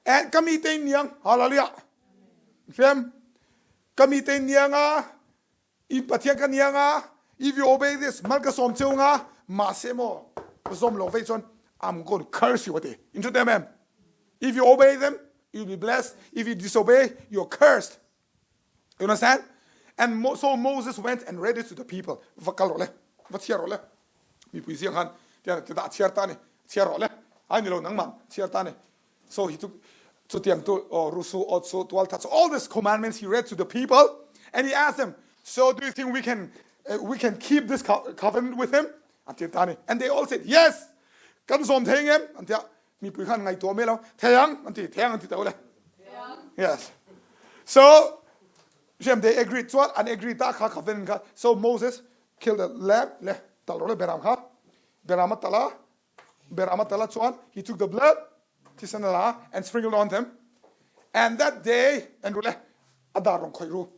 And ka mi te niang. Hallelujah. Hrem. Ka mi te niang a In Pathian ka nia nga, if you obey this, mal ka sawm cheu nga, mahse maw, ka zawm lo vei chuan I'm going to curse you a ti. In hre em em? If you obey them, you'll be blessed. If you disobey, you're cursed. You understand? And Mo so Moses went and read it to the people. Va kal rawh le, va chhiar rawh le. Mipui ziang khan tiang ti dah chhiar ta ni, chhiar rawh le. Ai ni lo nangman chhiar ta ni. So he took chutiang tu oh, rusu otsu tual that so all these commandments he read to the people and he asked them so do you think we can uh, we can keep this co covenant with him an ti ta ni and they all said yes kan zawm thei ngem an tia mi pui khan ngai to me lo theyang an ti theyang an ti to le yes so they agreed chuan an agree ta kha covenant kha so Moses killed the lamb le tal ro le beram kha beram tala Beram tala chuan he took the blood thisen a la and sprinkled on them and that day and rule adar rong khoi ru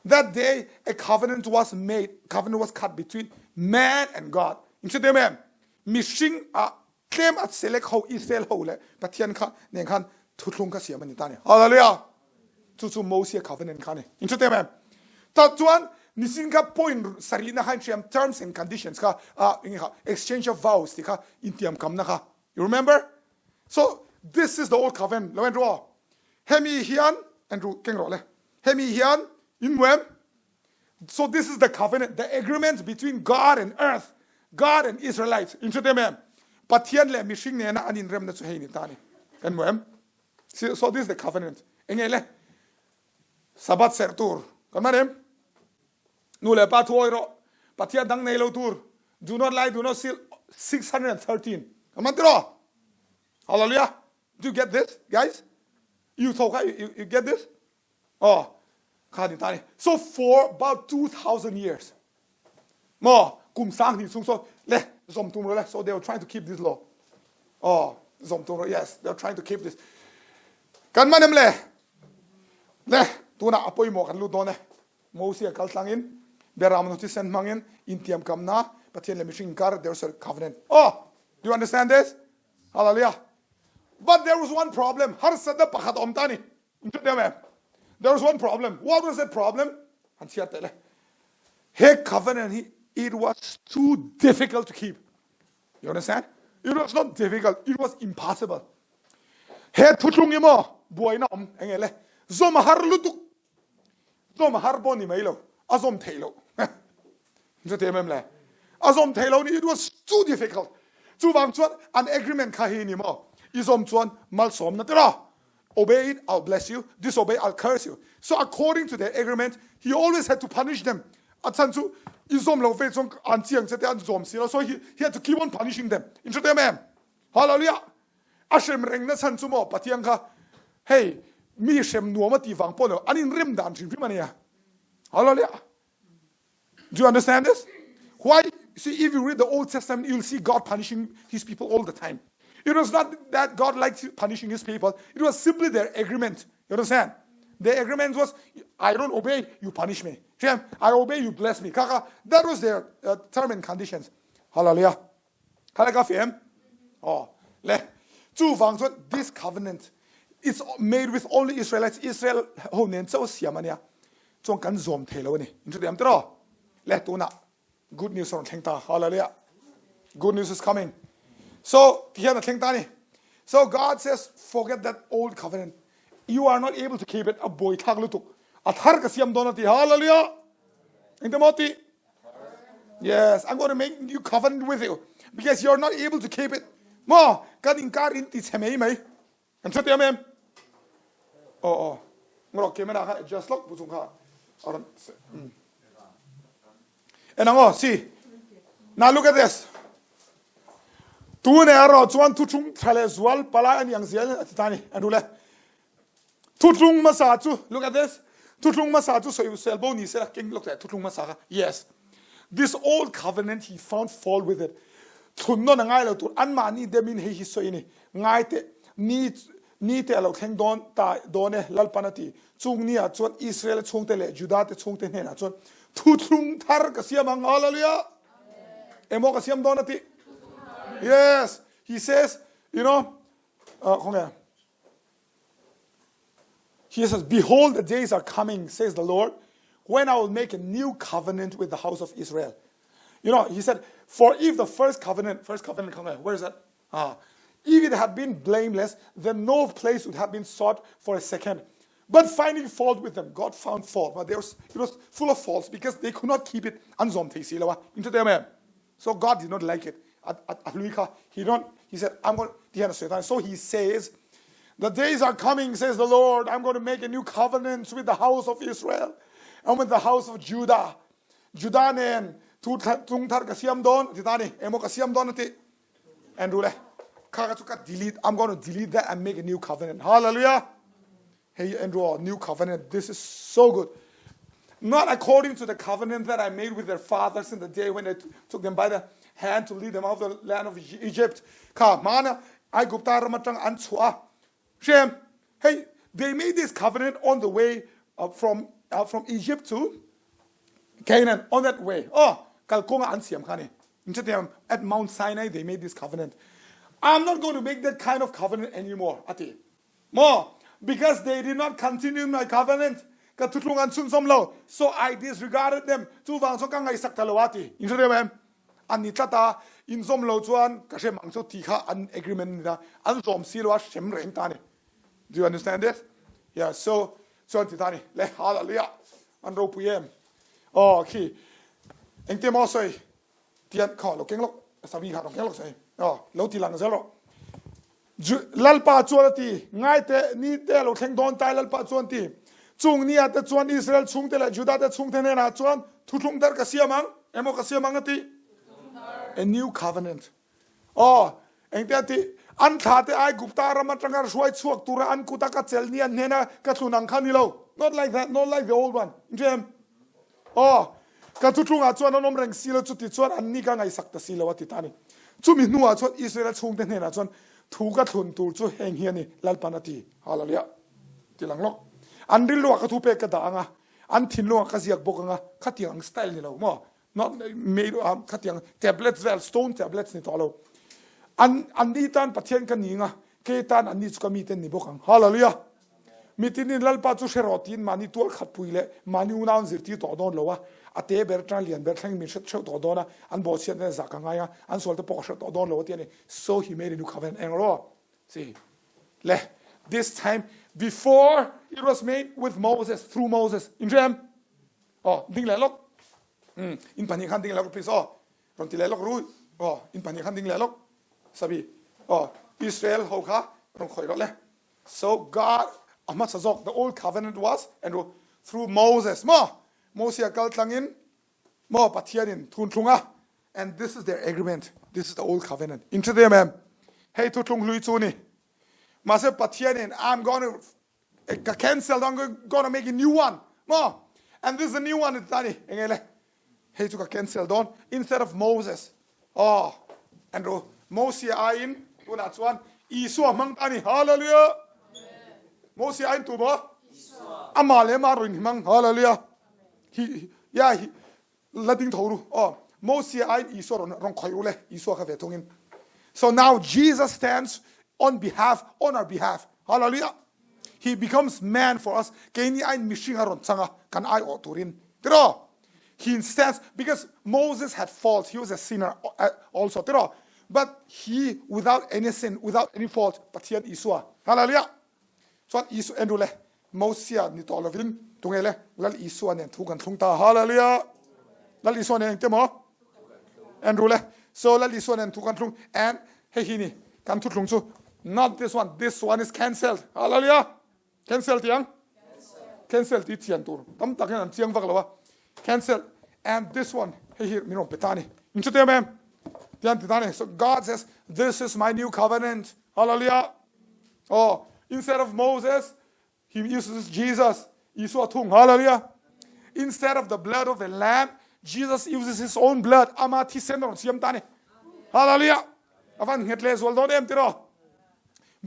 that day a covenant was made covenant was cut between man and God in che dem mihring a tlem at select ho Israel ho le Pathian kha nen khan thuthlung kha siam ani ta ni hallelujah chu chu Moses covenant kha ni in che dem ta chuan nisin kha point sari na khan siam terms and conditions kha a eng kha exchange of vows ti kha intiam kam na kha you remember so this is the old covenant lo en ro hemi hian en ru keng ro le hemi hian in muem so this is the covenant the agreement between God and earth God and Israelites in che dem em Pathian le mihring nena an inrem na chu hei ni ta ni kan muem so this is the covenant enge le Sabbath serh tur kan man em? Nu le pa thu awi rawh. Pathian dang nei lo tur. Do not lie, do not steal. 613. Kan man tiraw? Hallelujah. Do you get this, guys? You tho kha, you, you get this? Oh, kha ni ta ni. So for about 2000 years, mo kum sang ni chung so le zom tum ro le. So they were trying to keep this law. Oh, zom tum ro. Yes, they were trying to keep this. Kan man em le? Le tunah a pawimawh kan lut dawn e. Mosia kal tlangin Beram no thisen hmangin intiamkamna Pathian le mihring inkar there's a covenant. Oh, do you understand this? Hallelujah. But there was one problem. Harsatna pakhat om ta ni. There was one problem. What was that problem? Han chhiar te le. He covenant hi it was too difficult to keep. You understand? It was not difficult. It was impossible. He thuthlung hi maw buaina awm enge le zawm a har lutuk zawm a har pawh ni mai lo a zawm theih lo chu te em le a zawm theih lo ni it was too difficult chuvang chuan an agreement kha hi ni maw i zawm chuan malsawm na tira obey it I'll bless you disobey I'll curse you so according to their agreement he always had to punish them a chan chu i zawm lo ve chuan an chiang che te an zawm si lo so he, he had to keep on punishing them in hre te em hallelujah a hrem reng na chan chu maw Pathian kha hei mi hrem nuam a ti vang pawh lo an in rem dan hrim hrim ania hallelujah Do you understand this? Why? See, if you read the Old Testament, you'll see God punishing his people all the time. It was not that God liked punishing his people. It was simply their agreement. You understand? The agreement was, I don't obey, you punish me. I obey, you bless me. Kaka, that was their uh, term and conditions. Hallelujah. Hallelujah. Oh, le. Chu wang chuan this covenant it's made with only Israelites. Israel ho nen chauh siam ania. Chuan kan zawm thei lo ani. In hrethiam tiraw? Le tunah good news a rawn thleng ta. Hallelujah. Good news is coming. So tihian a thleng ta ni. So God says forget that old covenant. You are not able to keep it. A buai thlak lutuk. A thar ka siam dawn a ti. Hallelujah. Engte maw ti? Yes, I'm going to make new covenant with you because you're not able to keep it. Mo, kan inkar in ti chhe mai mai. Kan hre em? Oh oh. Ngorok camera kha adjust lok bu chung kha. Aron. Enango, see. Now look at this. Tu ne aro chuan thu chung thale zual palai ani ang zial ati tani anu le. Thuthlung hmasa chu, look at this, thuthlung hmasa chu soisel bo ni sela king look at thuthlung hmasa kha. Yes. This old covenant he found fault with it. Thlun nawn a ngai lo tur anmahni demin hei hi sawi a ni. Ngai teh, ni ni te a lo thleng dawn ta dawn e, Lalpan a ti. Chung ni ah chuan Israela chhungte leh Juda te chhungte hnenah chuan thuthlung thar ka siam ang. Hallelujah! Emaw ka siam dawn a ti. Yes, he says, you know, uh, khawnge? He says, Behold, the days are coming, says the Lord, when I will make a new covenant with the house of Israel. You know, he said, For if the first covenant, first covenant, where is that? Ah, if it had been blameless, then no place would have been sought for a second. But finding fault with them, God found fault. But there was, it was full of faults because they could not keep it. So God did not like it. He don't, he said, I'm going to, so he says, the days are coming, says the Lord, I'm going to make a new covenant with the house of Israel and with the house of Judah. Judah nen thu tung thar ka siam don ti ta ni emo ka siam don ti Andrew le kha ka chu ka delete I'm going to delete that and make a new covenant hallelujah Hey Andrew, new covenant. This is so good. Not according to the covenant that I made with their fathers in the day when I took them by the hand to lead them out of the land of Egypt. Kha mana Aigupta ramatang an chua. Shem. Hey, they made this covenant on the way uh, from uh, from Egypt to Canaan on that way. Oh, kalkonga an siam khani. At Mount Sinai they made this covenant. I'm not going to make that kind of covenant anymore. Ati. Maw? Because they did not continue my covenant. Ka thutlung an chhunzawm lo. So I disregarded them. Chuvang chuan ka ngaihsak ta lo a ti. In hre deuh em? An ni tlat a, in zawm lo chuan ka hrem ang chu ti kha an agreement ni ta. An zawm si lo a, hrem reng ta ni. Do you understand this? Yeah, so chuan ti ta ni. Le hallelujah. An ropui em? Oh, khi. Engte maw sawi? Tian kha lo keng lok. Savi kha lo keng lok sawi. Oh, lo ti lang zel rawh. Lalpa chuan a ti, Ngai teh, ni te a lo thleng dawn tai, Lalpa chuan ti. Chung ni ah te chuan Israel chhungte leh Juda te chhungte hnenah chuan thuthlung thar ka siam ang, emaw ka siam ang a ti. A new covenant. Aw, engte a ti, An thla te Aigupta ram atanga hruai chhuak tura an kuta ka chelh ni an hnena ka thlun ang kha ni lo. Not like that, not like the old one. Inṭhem? Aw, ka thuthlungah chuan an awm reng si lo, chuti chuan anni ka ngaihsak ta si lo, a ti ta a ni. Chumi hnuah chuan Israela chhungte hnenah chuan thu ka thlun tur chu heng hi a ni, Lalpan a ti. Hallelujah! Ti lang lawk. An rilruah ka thu pek ka dah ang a, an thinlungah ka ziak bawk ang a, khatiang ang style ni lo maw? Not made khatiang tablets vel, stone tablets ni tawh lo. An anni tan Pathian ka ni ang a, kei tan anni chu ka mite an ni bawk ang. Hallelujah! Mitinin Lalpa chu hre rawh tiin mahni tual khat pui leh mahni unau an zirtir tawh dawn lo a, a te ber atanga lian ber thlengin min hre theuh tawh dawn a, an bawhchhiat nen zah ka ngai a, an sual te pawh ka hre tawh dawn lo a ti a ni. So he made a new covenant eng rawh si le this time before it was made with Moses through Moses in hre em? Aw ding leh lawk um in pahnih khan ding leh lawk please aw rawn ti leh lawk ru aw in pahnih khan ding leh lawk sabi aw Israel ho kha rawn khawih rawh le So God a hmasa zawk the old covenant was and through Moses maw Mosia kal tlangin maw Pathianin thunthlung a and this is their agreement this is the old covenant in hre em em hei thuthlung hlui chu ni mahse Pathianin I'm going to ka cancel I'm going to make a new one maw and this is a new one ti ta ni enge le Hei chu ka cancel dawn instead of Moses aw Andrew Mosia aiin tunah chuan Isua hmang ta a ni Hallelujah Mosia aiin tu maw Amah leh amah rawn hmang Hallelujah hi ya hi la ding tho ru aw Mosia aiin Isua rawn rawn khawih ru le Isua kha ve thungin so now Jesus stands on behalf on our behalf Hallelujah He becomes man for us. Keini aiin mihring a rawn chang a, kan aiawh turin. Tiraw? He stands because Moses had faults. He was a sinner also. Tiraw? But he without any sin, without any fault, Pathian Isua. Hallelujah! Chuan Isu en ru le, Mosia ni tawh lovin tunge le Lal Isua nen thu kan thlung ta. Hallelujah! Lal Isua nen engte maw? En ru le. So Lal Isua nen thu kan thlung and hei hi ni kan thu thlung chu not this one, this one is cancelled. Hallelujah! Cancel tiang? Cancel ti chian tur tam tak hian an chiang vak lo a. Cancel and this one hei hi min rawn pe ta ni. In chu tem em? Tian ti ta ni. So God says this is my new covenant. Hallelujah! Oh, instead of Moses, He uses Jesus, Isua thung, hallelujah. Instead of the blood of a lamb, Jesus uses his own blood. Ama thisen rawn siam ta ni. Hallelujah. Avan nghet leh zual dawn em tiraw?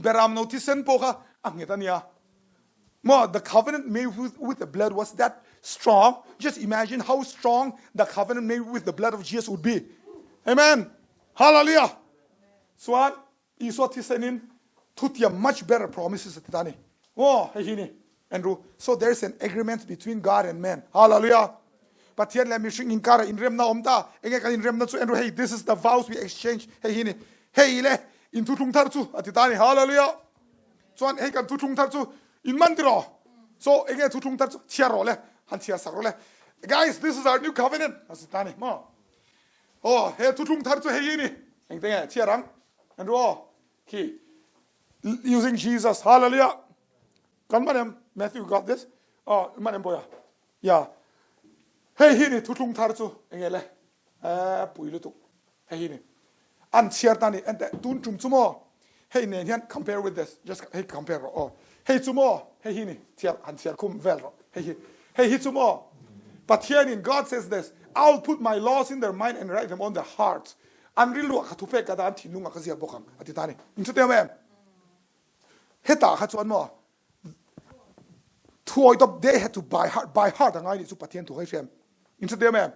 Beram no thisen pawh kha a nghet ania. Mo the covenant made with, with the blood was that strong. Just imagine how strong the covenant made with the blood of Jesus would be. Amen. Hallelujah. Chuan Isua thisenin thutiam much better promises a ti ta ni. Aw, hei hi ni. Andrew, so there is an agreement between God and man. Hallelujah. Pathian leh mihring inkara inremna awm ta. Enge kan inremna chu Andrew, hei this is the vows we exchange. Hei hi ni. Hei le in thuthlung thar chu a ti ta ni. Hallelujah. Chuan hei kan thuthlung thar chu in man tiraw. So enge thuthlung thar chu chhiar rawh le. Han chhiar sak rawh le. Guys, this is our new covenant. A ti ta ni. Maw? Aw, he thuthlung thar chu hei hi ni. Engte nge chhiar ang? Andrew aw, khi using Jesus. Hallelujah. Kan man em? Matthew got this. Oh, man em boya. Yeah. Hei hi ni thuthlung thar chu enge le? Eh, pui lutuk. Hei hi ni. An chhiar ta ni. Ente tun tum chu maw? Hei nen hian compare with this. Just hei compare rawh. Oh. Hei chu maw? Hei hi ni. Chhiar han chhiar khum vel rawh. Hei hi. Hei hi chu maw? Pathian in God says this, I will put my laws in their mind and write them on their hearts. An rilruah ka thupek ka dah an thinlungah ka ziak bawk ang a ti ta ni. In hre teu em? Hetah kha chuan maw thuawi tawp they had to by heart by heart a ngai nih chu Pathian thu kha i hriam. In hre teu em?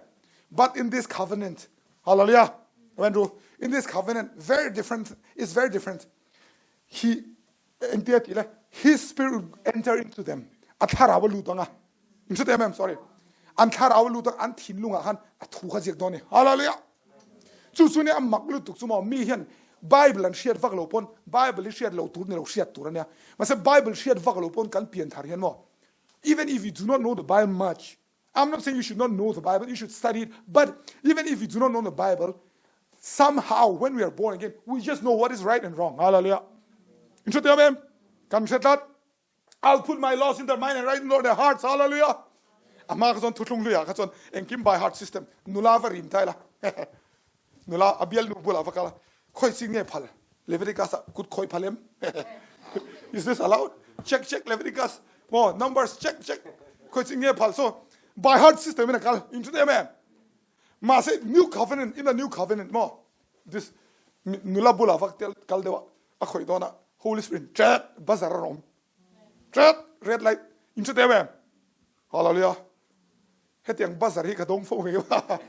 But in this covenant, hallelujah, Andrew, in this covenant, very different, it's very different. He engtia ti le his spirit will enter into them a thlarau a lut anga in hre em sorry an thlarau a lut ang an thinlungah khan a thu kha ziak dawn ni hallelujah chu chu ni a mak lutuk chu maw mi hian bible an hriat vak lo pawn bible hi hriat lo tur ni lo hriat tur ania mahse bible hriat vak lo pawn kan pian thar hian maw even if you do not know the bible much I'm not saying you should not know the Bible, you should study it. But even if you do not know the Bible, somehow when we are born again, we just know what is right and wrong. Hallelujah. Kan hre tlat. I'll put my laws in their mind and write in their hearts. Hallelujah. Ama ka chuan thuthlung hluiah kha chuan engkim by heart system nula va rim tai la. Nula a bial nu bulah va kal a, Khawi chin nge phal? Leviticus ah kut khawi phal em? Is this allowed? Check check Leviticus maw numbers check check khawi chin nge phal? So by heart system in a kal in hre em em? Mahse new covenant in the new covenant maw this nula bulah va kal deuh a a khawih dawn a Holy Spirit check bazar a rawm check red light in hre em em? Hallelujah. Hetiang bazar hi ka dawng fo ngei a.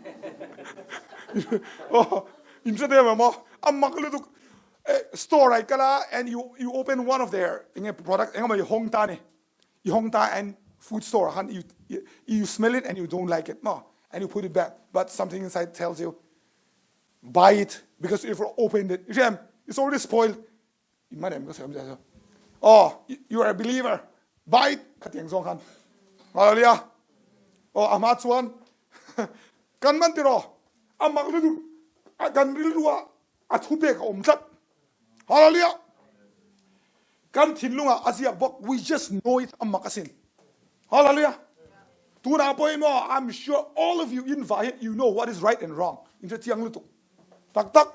Oh, in hre deuh em aw? A mak lutuk. Store ah i kal a and you you open one of their enge product engemaw i hawng ta a ni. I hawng ta and food store ah khan you you smell it and you don't like it maw and you put it back but something inside tells you buy it because you've opened it. I hria em? It's already spoiled. In man em ka sawi awmzia chu. Aw, you are a believer. Buy it khatiang zawng khan. Hallelujah. Aw, a hma chuan kan man tiraw a mak lutuk a kan rilrua a thu pek a awm tlat. Hallelujah. Kan thinlungah a ziak bawk we just know it a mak asin. Hallelujah. Tunah pawhin maw I'm sure all of you in vai hian you know what is right and wrong. In hre chiang lutuk. Tak tak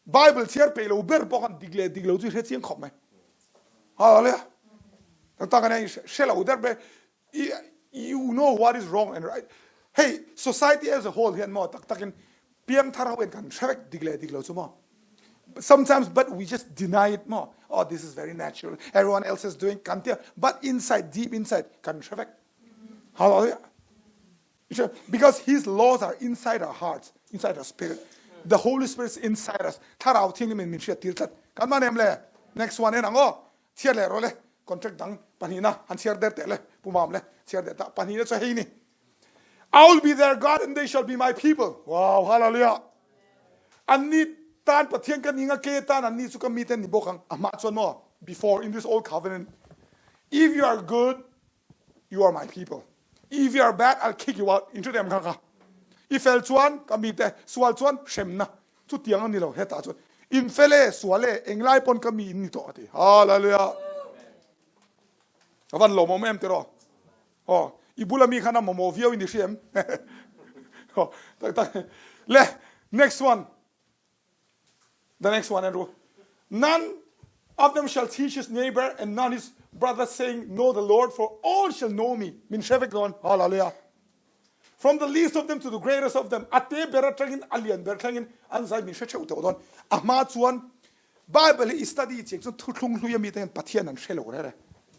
Bible chhiar peih lo ber pawh khan dik leh dik lo chu i hre chiang khawp mai. Hallelujah. Tak tak ania i hre lo der ber. You know what is wrong and right. Hei society as a whole hian maw tak takin piang thar ho hian kan hre vek dik leh dik lo chu maw. Sometimes but we just deny it maw. Oh this is very natural. Everyone else is doing kan tia but inside deep inside kan hre vek. Hallelujah. Because his laws are inside our hearts, inside our spirit. The Holy Spirit is inside us. Thlarau Thianghlim in min hriat tir tlat. Kan man em le? Next one en ang aw. Chhiar leh rawh le. Contract dang pahnihna han chhiar der teh le. Pu Mam le. Chhiar der ta. Pahnihna chu hei ni. I will be their God and they shall be my people. Wow, hallelujah. An ni tan Pathian ka ni nga ke tan an ni chu ka mi ten ni bawk ang. A hma chuan maw? Before in this old covenant, if you are good, You are my people. If you are bad, I'll kick you out. In hre em kha kha. I fel chuan ka mi te, sual chuan hremna. Chu tiang a ni lo hetah chuan. In fel e, sual e, englai pawn ka mi in ni tawh a ti. Hallelujah. A van lawmawm em tiraw? Aw, i bula mi khan a mamawh viau in i hria em? Aw, tak tak. Le, next one. The next one, Andrew. None of them shall teach his neighbor and none his brother, saying, Know the Lord, for all shall know me. Min hrevek dawn. Hallelujah. From the least of them to the greatest of them, a te ber atangin a lian ber thlengin an zai min hre theuh tawh dawn. A hma chuan Bible hi i study chiang chuan thuthlung hlui ami te hian Pathian an hre lo rere.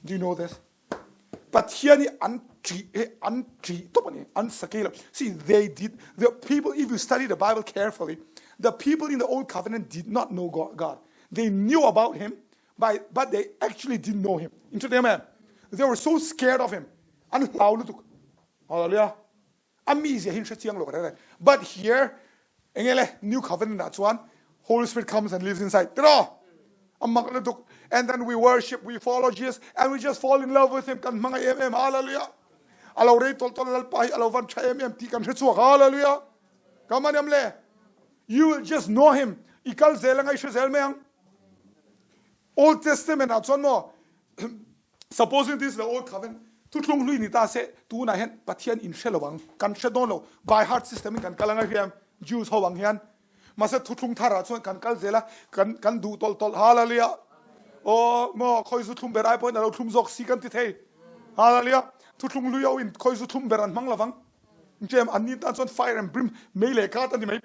Do you know this? Pathian hi an ṭih he an ṭih top ani an sakei lo. See, they did the people if you study the Bible carefully, the people in the old covenant did not know God. They knew about him, by, but they actually didn't know him. Intrate They were so scared of him. An hlau lutuk. Hallelujah. A mizia hi hre chiang lo rere. But here, enge le new covenant ah chuan Holy Spirit comes and lives inside. Tiro. Amak lutuk. And then we worship, we follow Jesus, and we just fall in love with him. Kan hmanga em em. Hallelujah. Alo rei tol tol lalpa hi alo van tha em em ti kan hre chuak. Hallelujah. Come on, le. You will just know him. Ikal zel angai hre zel mai ang. Old Testament ah chuan mo Supposing this is the old covenant, thuthlung hlui ni ta se, tunah hian Pathian in hre lo ang, kan hre dawn lo, by heart system in kan kal anga hian, Jews ho ang hian. Mahse thuthlung thar ah chuan kan kal zel a, kan kan duh tawlh tawlh, Hallelujah. Aw maw khawi zu thlum ber ai pawhin a lo thlum zawk si kan ti thei. Hallelujah. Thuthlung hlui ho in khawi zu thlum ber an hmang lovang. Jem an ni tan chuan fire and brim mei leh khat a ni mai.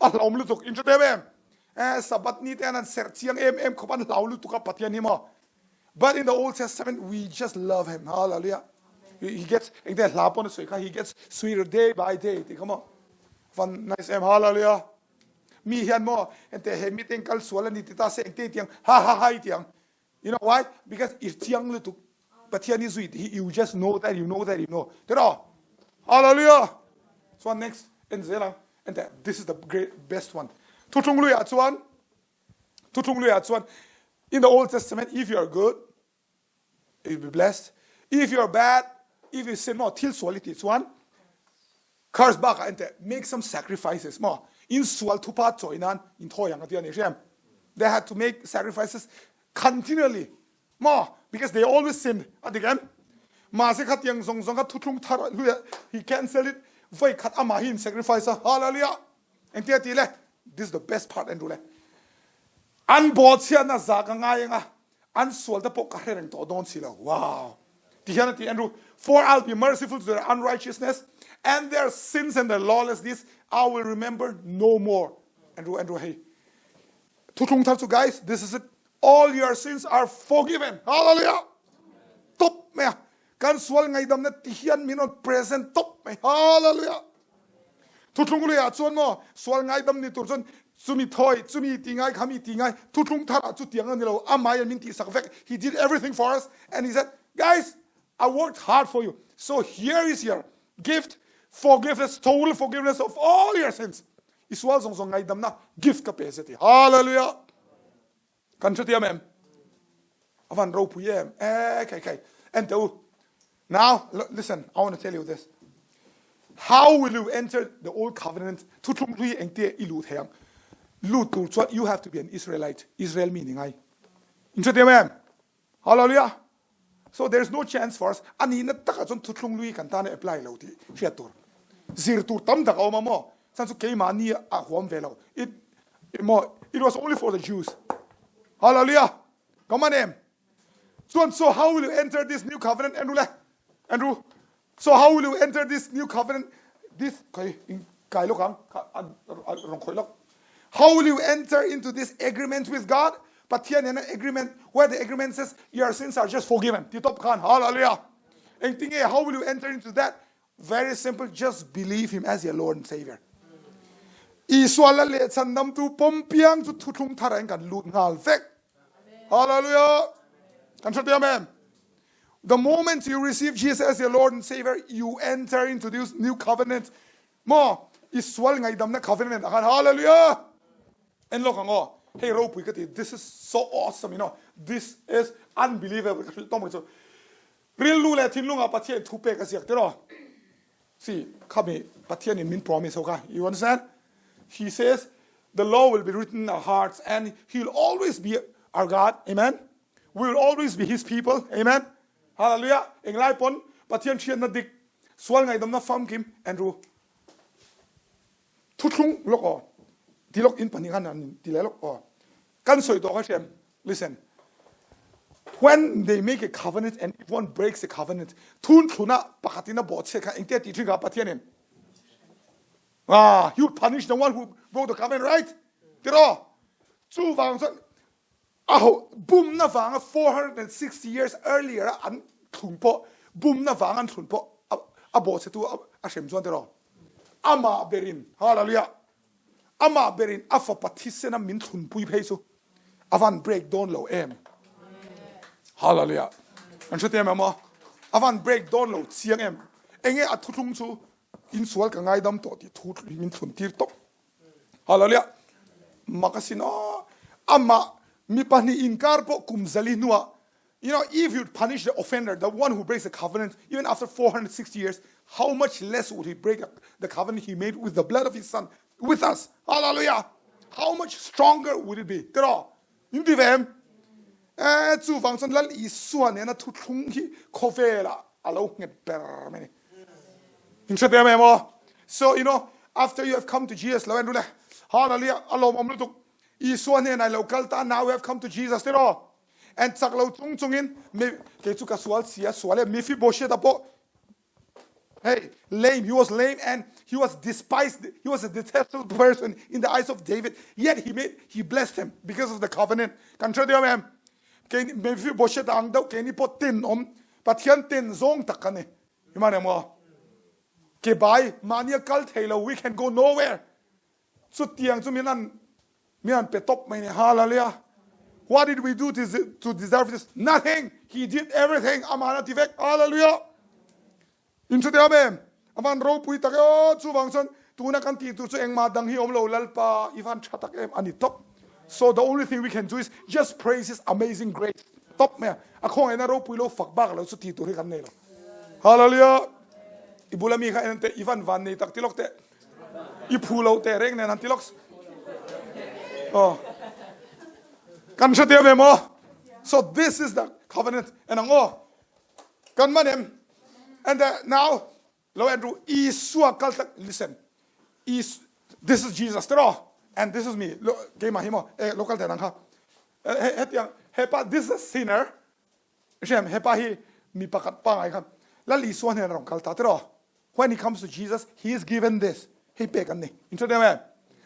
A hlauhawm lutuk, in hre em em. Eh Sabbath ni te an an serh chiang em em khawp an hlau lutuk a Pathian hi maw. But in the Old Testament, we just love him. Hallelujah. He gets, eng te hla pon soi kha, he gets sweeter day by day. Ti kha mo. Van nice em. Hallelujah. Mi hian mo, ente he mi teng kal sual ani ti ta se eng te tiang, ha ha ha tiang. You know why? Because i chiang lutuk. Pathian i zui ti you just know that you know that you know. Tero. Hallelujah. So next, en zela. Ente, this is the great best one. Thutlung lui ah chuan, Thuthlung lui ah chuan in the Old Testament if you are good you will be blessed if you are bad if you sin mo thil sual i ti chuan curse bak ah ente make some sacrifices mo in sual thupa chawi nan in thawi ang ati ani hriam they had to make sacrifices continually mo because they always sinned adik em mahse kha tiang zong zong kha thuthlung thar lui he cancel it voi khat ama hi in sacrifice a hallelujah Engtia ti le this is the best part an le an bawhchhiatna za ka ngai anga an sual te pawh ka hre reng tawh dawn si lo wow ti hian a ti Andrew for I'll be merciful to their unrighteousness and their sins and their lawless deeds I will remember no more Andrew Andrew hei thuthlung thar chu guys this is it all your sins are forgiven hallelujah top me kan sual ngaidamna ti hian min rawn present top mai hallelujah thuthlung lui ah chuan maw sual ngaidam ni tur chuan chumi thawi chumi ti ngai khami ti ngai thuthlung thar ah chu tiang ani lo amai an min ti sak vek he did everything for us and he said guys I worked hard for you so here is your gift forgiveness total forgiveness of all your sins i sual zong zong ngaidamna gift ka pe se ti hallelujah Kan hrethiam em? A van ropui em? Eh, kai kai. En te u. Now, listen, I want to tell you this. How will you enter the old covenant? Thuthlung hlui engte i lut thei ang. Lut tur chuan you have to be an Israelite. Israel mi ni ngai. In hrethiam em? Hallelujah. So there's no chance for us. Ani na taka chuan thuthlung lui kan tan apply lo ti hriat tur. Zir tur tam tak a awm a maw? Chan chu keimahni a huam ve lo. It, maw, it was only for the Jews. Hallelujah. Come on em. Chuan so how will you enter this new covenant Andrew le? Andrew. So how will you enter this new covenant? This kai kai lok ang rong khoi lok. How will you enter into this agreement with God? Pathian in an agreement where the agreement says your sins are just forgiven. Ti top khan. Hallelujah. Engtinge how will you enter into that? Very simple, just believe him as your Lord and Savior. Isua la le chhandamtu pawm piang chu thuthlung thar in kan lut nghal vek. Hallelujah. Kan hre em? The moment you receive Jesus as your Lord and Savior, you enter into this new covenant. Mo, isual ngaidamna covenant akan. Hallelujah. En lok ang aw. Hei ropui ka ti. This is so awesome, you know. This is unbelievable. Tom chu. Rilru leh thinlungah Pathian thu pek a ziak tiraw? See, khami Pathian in min promise ho kha. You understand? He says the law will be written in our hearts and he'll always be our God. Amen. We will always be his people. Amen. Hallelujah. Englai pon Pathian thian na dik sual ngaidam na famkim Andrew thuthlung lok aw ti lok in pahnih khan an ti le lok aw kan soi to kha hriam listen. When they make a covenant and if one breaks a covenant, thun thluna pakhatin a bawhchhiat kha engtia tih thin kha Pathianin ah he would punish the one who broke the covenant, right? Tiro chu vang chuan a ho bumna vanga 460 years earlier an thlung pawh bumna vang an thlun pawh a bawhchhetu a hrem chuan tiro ama berin hallelujah Amah berin a fapa thisena min thlunpui phei chu a van break dawn lo em. Hallelujah. Kan hre em em a? A van break dawn lo chiang em. Enge a thuthlung chu insual ka ngaidam tawh tih thu min thlun tir tawp. Hallelujah. Mak asin aw. Amah mi pahnih inkar pawh kum zali hnuah You know, if you punish the offender, the one who breaks the covenant, even after 460 years, how much less would he break the covenant he made with the blood of his son with us? Hallelujah! How much stronger would it be? Tiro, in ti vem? Eh, chu vang chuan lal Isua nena thu thlung hi khawvela alo nget ber mai ni. In hre em em So, you know, after you have come to Jesus, lo en rule. Hallelujah, alom om lutuk. Isua hnenah lo kal ta, now we have come to Jesus, tiro. And chak lo chung chungin mi kei chu ka sual si a sual e Mephibosheth a pawh hey lame he was lame and he was despised he was a detestable person in the eyes of David yet he made he blessed him because of the covenant kan hre deuh em kei Mephibosheth ang deuh keini pawh ten awm Pathian ten zawng tak kan ni imane maw ke bai mahni a kal thei lo we can go nowhere Chutiang chu min an min an pe tawp mai ni. Hallelujah. What did we do to, to deserve this? Nothing. He did everything. Aman a ti vek. Hallelujah. In chu te em? Avan ropui tak e o chuvang chuan tuna kan tih tur chu engmah dang hi awm lo Lalpa i van tha tak em ani top. So the only thing we can do is just praise his amazing grace. Top mai a. A khawngaihna ropui lo fak bak lo chu tih tur hi kan nei lo. Hallelujah. I bula mi kha en te i van van nei tak ti lok te. I phu lo te reng nen han ti lawk. Oh. Kan hre te ve mo. So this is the covenant and ang o. Kan man em. And the, now lo Andrew Isua kal tak listen. Is this is Jesus tro and this is me. Lo ke ma hi mo eh local te nang kha. He tiang he pa this is a sinner. Hrem hepa hi mi pakhat pangai khan Lal Isua hnen a rawn kal ta tiraw? When he comes to Jesus, he is given this. Hei pek an ni. In hre em?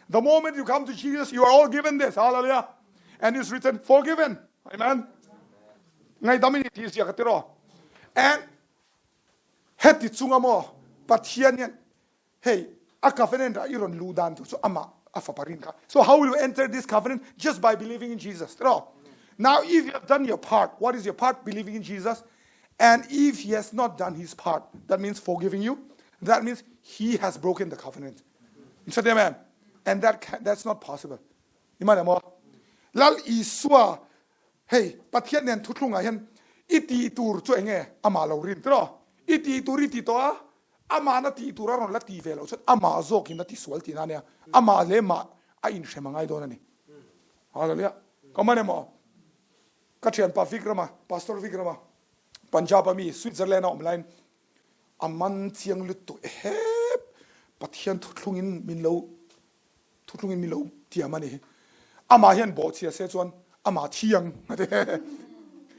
The moment you come to Jesus, you are all given this. Hallelujah. And it's written, forgiven. Amen. Ngaidam in ti zia ka tiraw? And heti chunga maw Pathian hian Hei, a covenant ah i rawn luh dan tur chu amah a fapa rin kha. So how will you enter this covenant? Just by believing in Jesus. Tiraw? Now if you have done your part, what is your part? Believing in Jesus. And if he has not done his part, that means forgiving you, that means he has broken the covenant. In hre em? And that that's not possible. Iman emaw? Lal Isua hei Pathian nen thuthlungah hian i tih tur chu enge amah lo rin tiraw? I tih tur i ti tawh a, Ama'n a tih tur a rawn la ti ve loh chuan amah zawkin a tisual tihna a nia. Amah leh mah a inhrem a ngai dawn a ni. Hallelujah. Ka man emaw? Ka thianpa Vikrama, Pastor Vikrama, Punjab a mi, Switzerland a awm laiin a man chiang lutuk hep Pathian thuthlungin min lo Thuthlungin min lo tiam a ni hi. Amah hian bawhchhia se chuan amah thi ang a ti.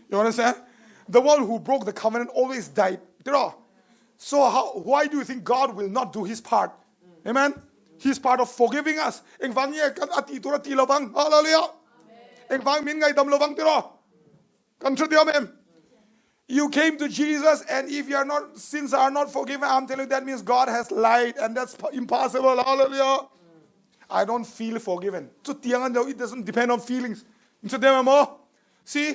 You understand? The one who broke the covenant always died. Tiraw? So how, why do you think God will not do his part? Amen? His part of forgiving us. Engvang nge kan a tih tur a ti lovang? Hallelujah! Engvang min ngaidam lovang tiraw? Kan hre diam em? You came to Jesus and if you are not sins are not forgiven, I'm telling you that means God has lied and that's impossible. Hallelujah. I don't feel forgiven. Chu tiang an it doesn't depend on feelings. Chu dem mo? See,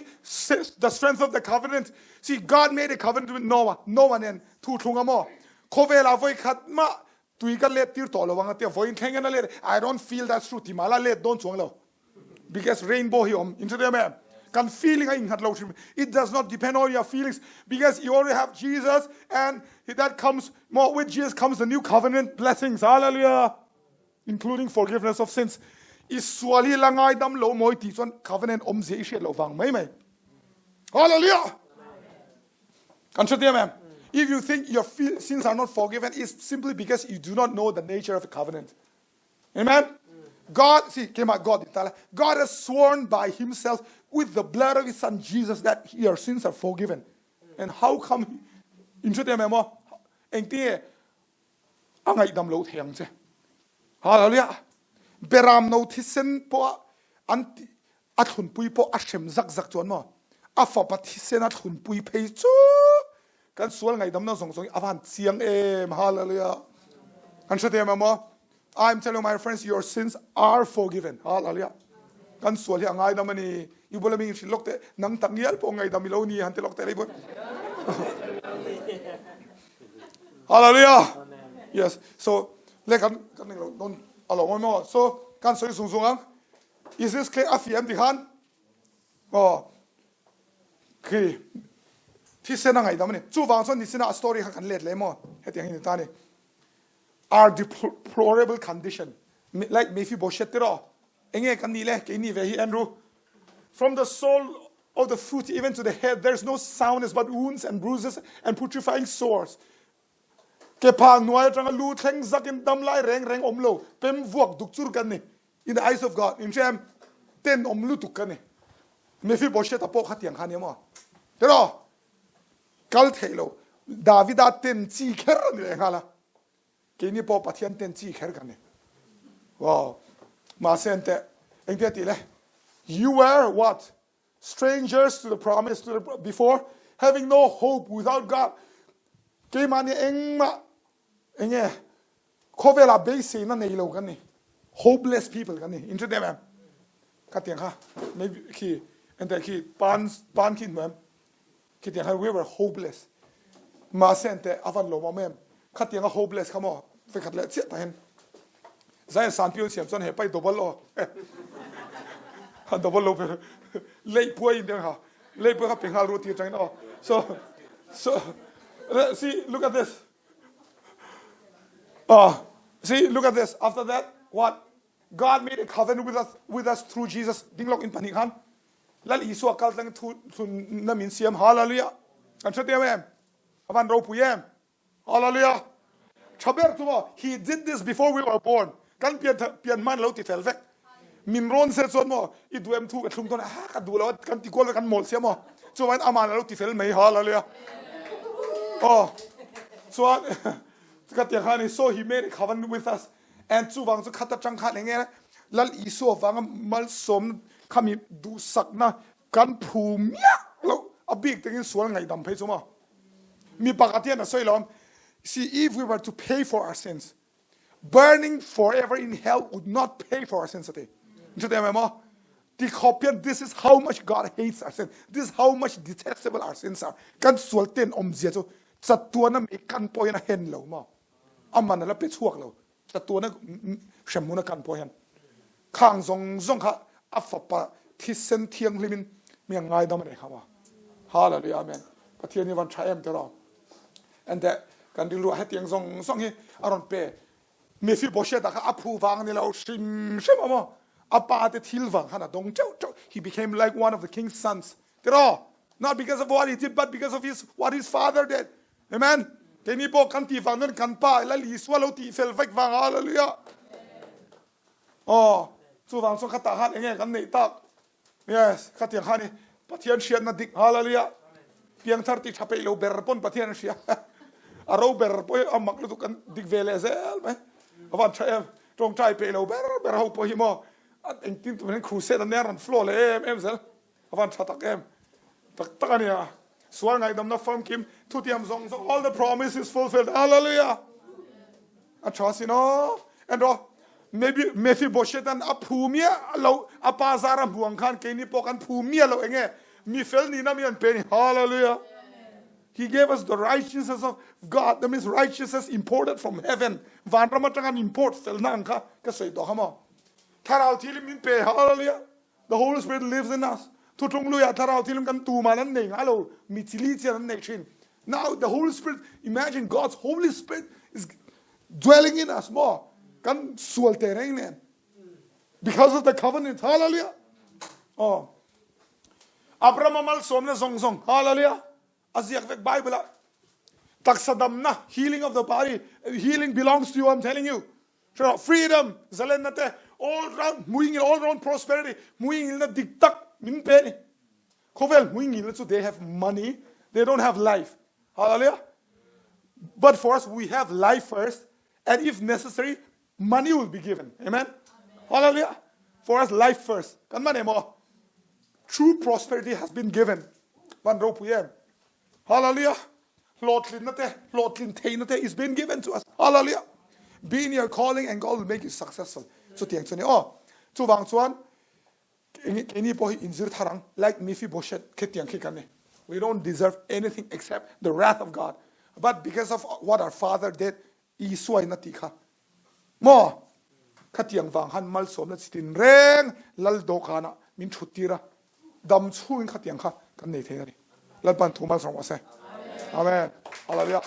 the strength of the covenant. See, God made a covenant with Noah. Noah nen thu thlunga mo. Khawvela voi khat ma tui ka let tir tawh lo ang atia vawiin thleng hian a let I don't feel that's true ti mah la let dawn chuang lo because rainbow hi awm in hre em kan feeling a innghat lo hrim it does not depend on your feelings because you already have Jesus and that comes more with Jesus comes the new covenant blessings hallelujah including forgiveness of sins i sual hi la ngai dam lo mawi ti chuan covenant awm zia i hriat loh vang mai mai hallelujah Kan hre em? If you think your sins are not forgiven, it's simply because you do not know the nature of the covenant. Amen? God, see, keimah God ti ta la. God has sworn by himself with the blood of his son Jesus that your sins are forgiven. And how come in hre te maw? Engtinge a ngaihdam lo thei ang che? Hallelujah. Beram no thisen pawh an a thlunpui pawh a hrem zak zak chuan maw a fapa thisen a thlunpui phei chu kan sual ngaihdamna zawng zawng hi a van chiang em hallelujah kan hre te maw I'm telling my friends your sins are forgiven hallelujah kan sual hi a ngaidam ani i bula mi hrilh lawk te nang tak ngial pawh ngaidam i lo ni han ti lawk te lei bun hallelujah yes so le kan kan ning lo don alo mo so kan soi zung zung ang Is this clear? A fiam ti khan aw khi thisen a ngaihdam a ni. Chuvang chuan nisina a story kha kan let leh maw? Hetiang hi ni ta ni. Our deplorable condition like Mephibosheth tiraw enge kan nih le keini ve hi Andrew from the sole of the foot even to the head there is no soundness but wounds and bruises and putrefying sores Ke pha hnuai atanga lu thleng zakin dam lai reng reng awm lo pem vuak duk chur kan ni in the eyes of God in hre em ten awm lutuk kan ni Mephibosheth-a pawh kha tiang kha nia maw tiraw kal theih lo Davida ten chi kher a ni leh nghal a keini pawh Pathian ten chi kher kan ni wow mahse ente engtia tih le you were what Strangers to the promise to the before having no hope without God. Keimah nih engmah enge khawvelah beiseina nei lo kan ni. Hopeless people kan ni. In hre em? Ka tiang kha maybe khi ente khi pan pan khi hnuam khi tiang kha we were hopeless. Mahse ente avan lo mom em. Kha tiang a hopeless kha mo fekhat leh chiah ta hen. Zai san pion siam chuan he pai double o. Han double lo pe lei puai in ha. Lei puai kha pe ngal ru ti tang o. So so see look at this. Oh, see look at this. After that what God made a covenant with us with us through Jesus. Ding lok in pani khan. Lal Isua kal tlang thu na min siam hallelujah. Kan hre te em. Avan ropui em. Hallelujah! Tha ber chu maw, he did this before we were born. Kan pian pian hman lo ti fel vek. Min rawn se chuan maw, i duh em thu ka thlung dawn a, ka duh lo kan ti kual vek kan mawl sia maw. Chuan aman a lo ti fel mai hallelujah. Oh, chuan ka tiang khan ni so he made a covenant with us and chuvang chu khat atang khan enge Lal Isua vanga malsawm khami duhsakna Kan phu miah lo, a bik takin sual ngaihdam phei chu maw? Mi pakhat hian a sawi lo, See, if we were to pay for our sins, burning forever in hell would not pay for our sins a ti. Chu te maw? Ti khawp hian this is how much God hates our sin. This is how much detestable our sins are. Kan sual ten awmzia chu chatuana mei kan pawh hian a hen lo maw? A man a la pe chhuak lo. Chatuana hremhmun a kan pawh hian khang zawng zawng kha a fapa thisen thianghlimin mi a ngaidam a nei kha ma. Hallelujah amen. Pathian hi van tha em tiraw. Ente kan rilru hetiang zawng zawng hi a rawn pe. Mephibosheth-a kha a phu vang ni lo hrim hrim a maw. A pa te thil vang khan a dawng teuh teuh. He became like one of the king's sons. Tiraw? Not because of what he did but because of his what his father did. Amen. Keini pawh kan tih vang chuan kan pa Lal Isua lo tih fel vek vang hallelujah. Oh, chuvang chuan khatah khan enge kan neih tak. Yes, khatiang khan i Pathian hriatna dik hallelujah. Piangthar ti tha peih lo ber pawn Pathian a hria. A ro ber pawh a mak lutuk kan dik ve leh zel mai. A van tha em. Tawngtai peih lo ber ber ho pawh hi maw engtin tum hian crusade an nia rawn flow leh em em zel. A van tha tak em. Tak tak a nia. Sual ngaihdamna famkim thutiam zawng zawng all the promise is fulfilled. Hallelujah. A tha sin aw. En rawh. Maybe Mephibosheth an a phu mia lo a pa zara hmuang khan keini pawh kan phu mia lo enge mi fel nihna mi an pe ni. Hallelujah. He gave us the righteousness of God. That means righteousness imported from heaven. Vanram atang an import felna ang kha ka sawi tawh kha maw. Thlarau thilim min pe. Hallelujah. The Holy Spirit lives in us. Thutlung luiah thlarau thil kan tuman an nei ngai lo, mi chili chian an nei thin. Now the Holy Spirit, imagine God's Holy Spirit is dwelling in us maw? Kan sual te reng nen. Because of the covenant. Hallelujah. Oh. Abraham malsawmna zawng zawng. Hallelujah. A ziak vek Bible ah. Taksa damna, healing of the body, healing belongs to you, I'm telling you. Freedom, zalenna te, All round hmuingil, all round prosperity, hmuingilna dik tak min pe a ni. Khawvel hmuingilna chu they have money, they don't have life. Hallelujah. But for us, we have life first, and if necessary, money will be given. Amen. Hallelujah. For us, life first. Kan man emaw? True prosperity has been given. Van ropui em. Hallelujah. Hlawhtlinna te, hlawhtlin theihna te is been given to us. Hallelujah. Be in your calling and God will make you successful. Chutiang chu ni aw. Chuvang chuan keini pawh hi inzir thar ang like Mephibosheth khitiang khi kan ni. We don't deserve anything except the wrath of God. But because of what our father did, Isua in a tih kha maw? Khatiang vang khan malsawmna chi tin reng Lal dawhkanah min thut tir a, dam chhungin khatiang kha kan nei thei a ni. Lalpan thu malsawm rawh se. Amen. Hallelujah.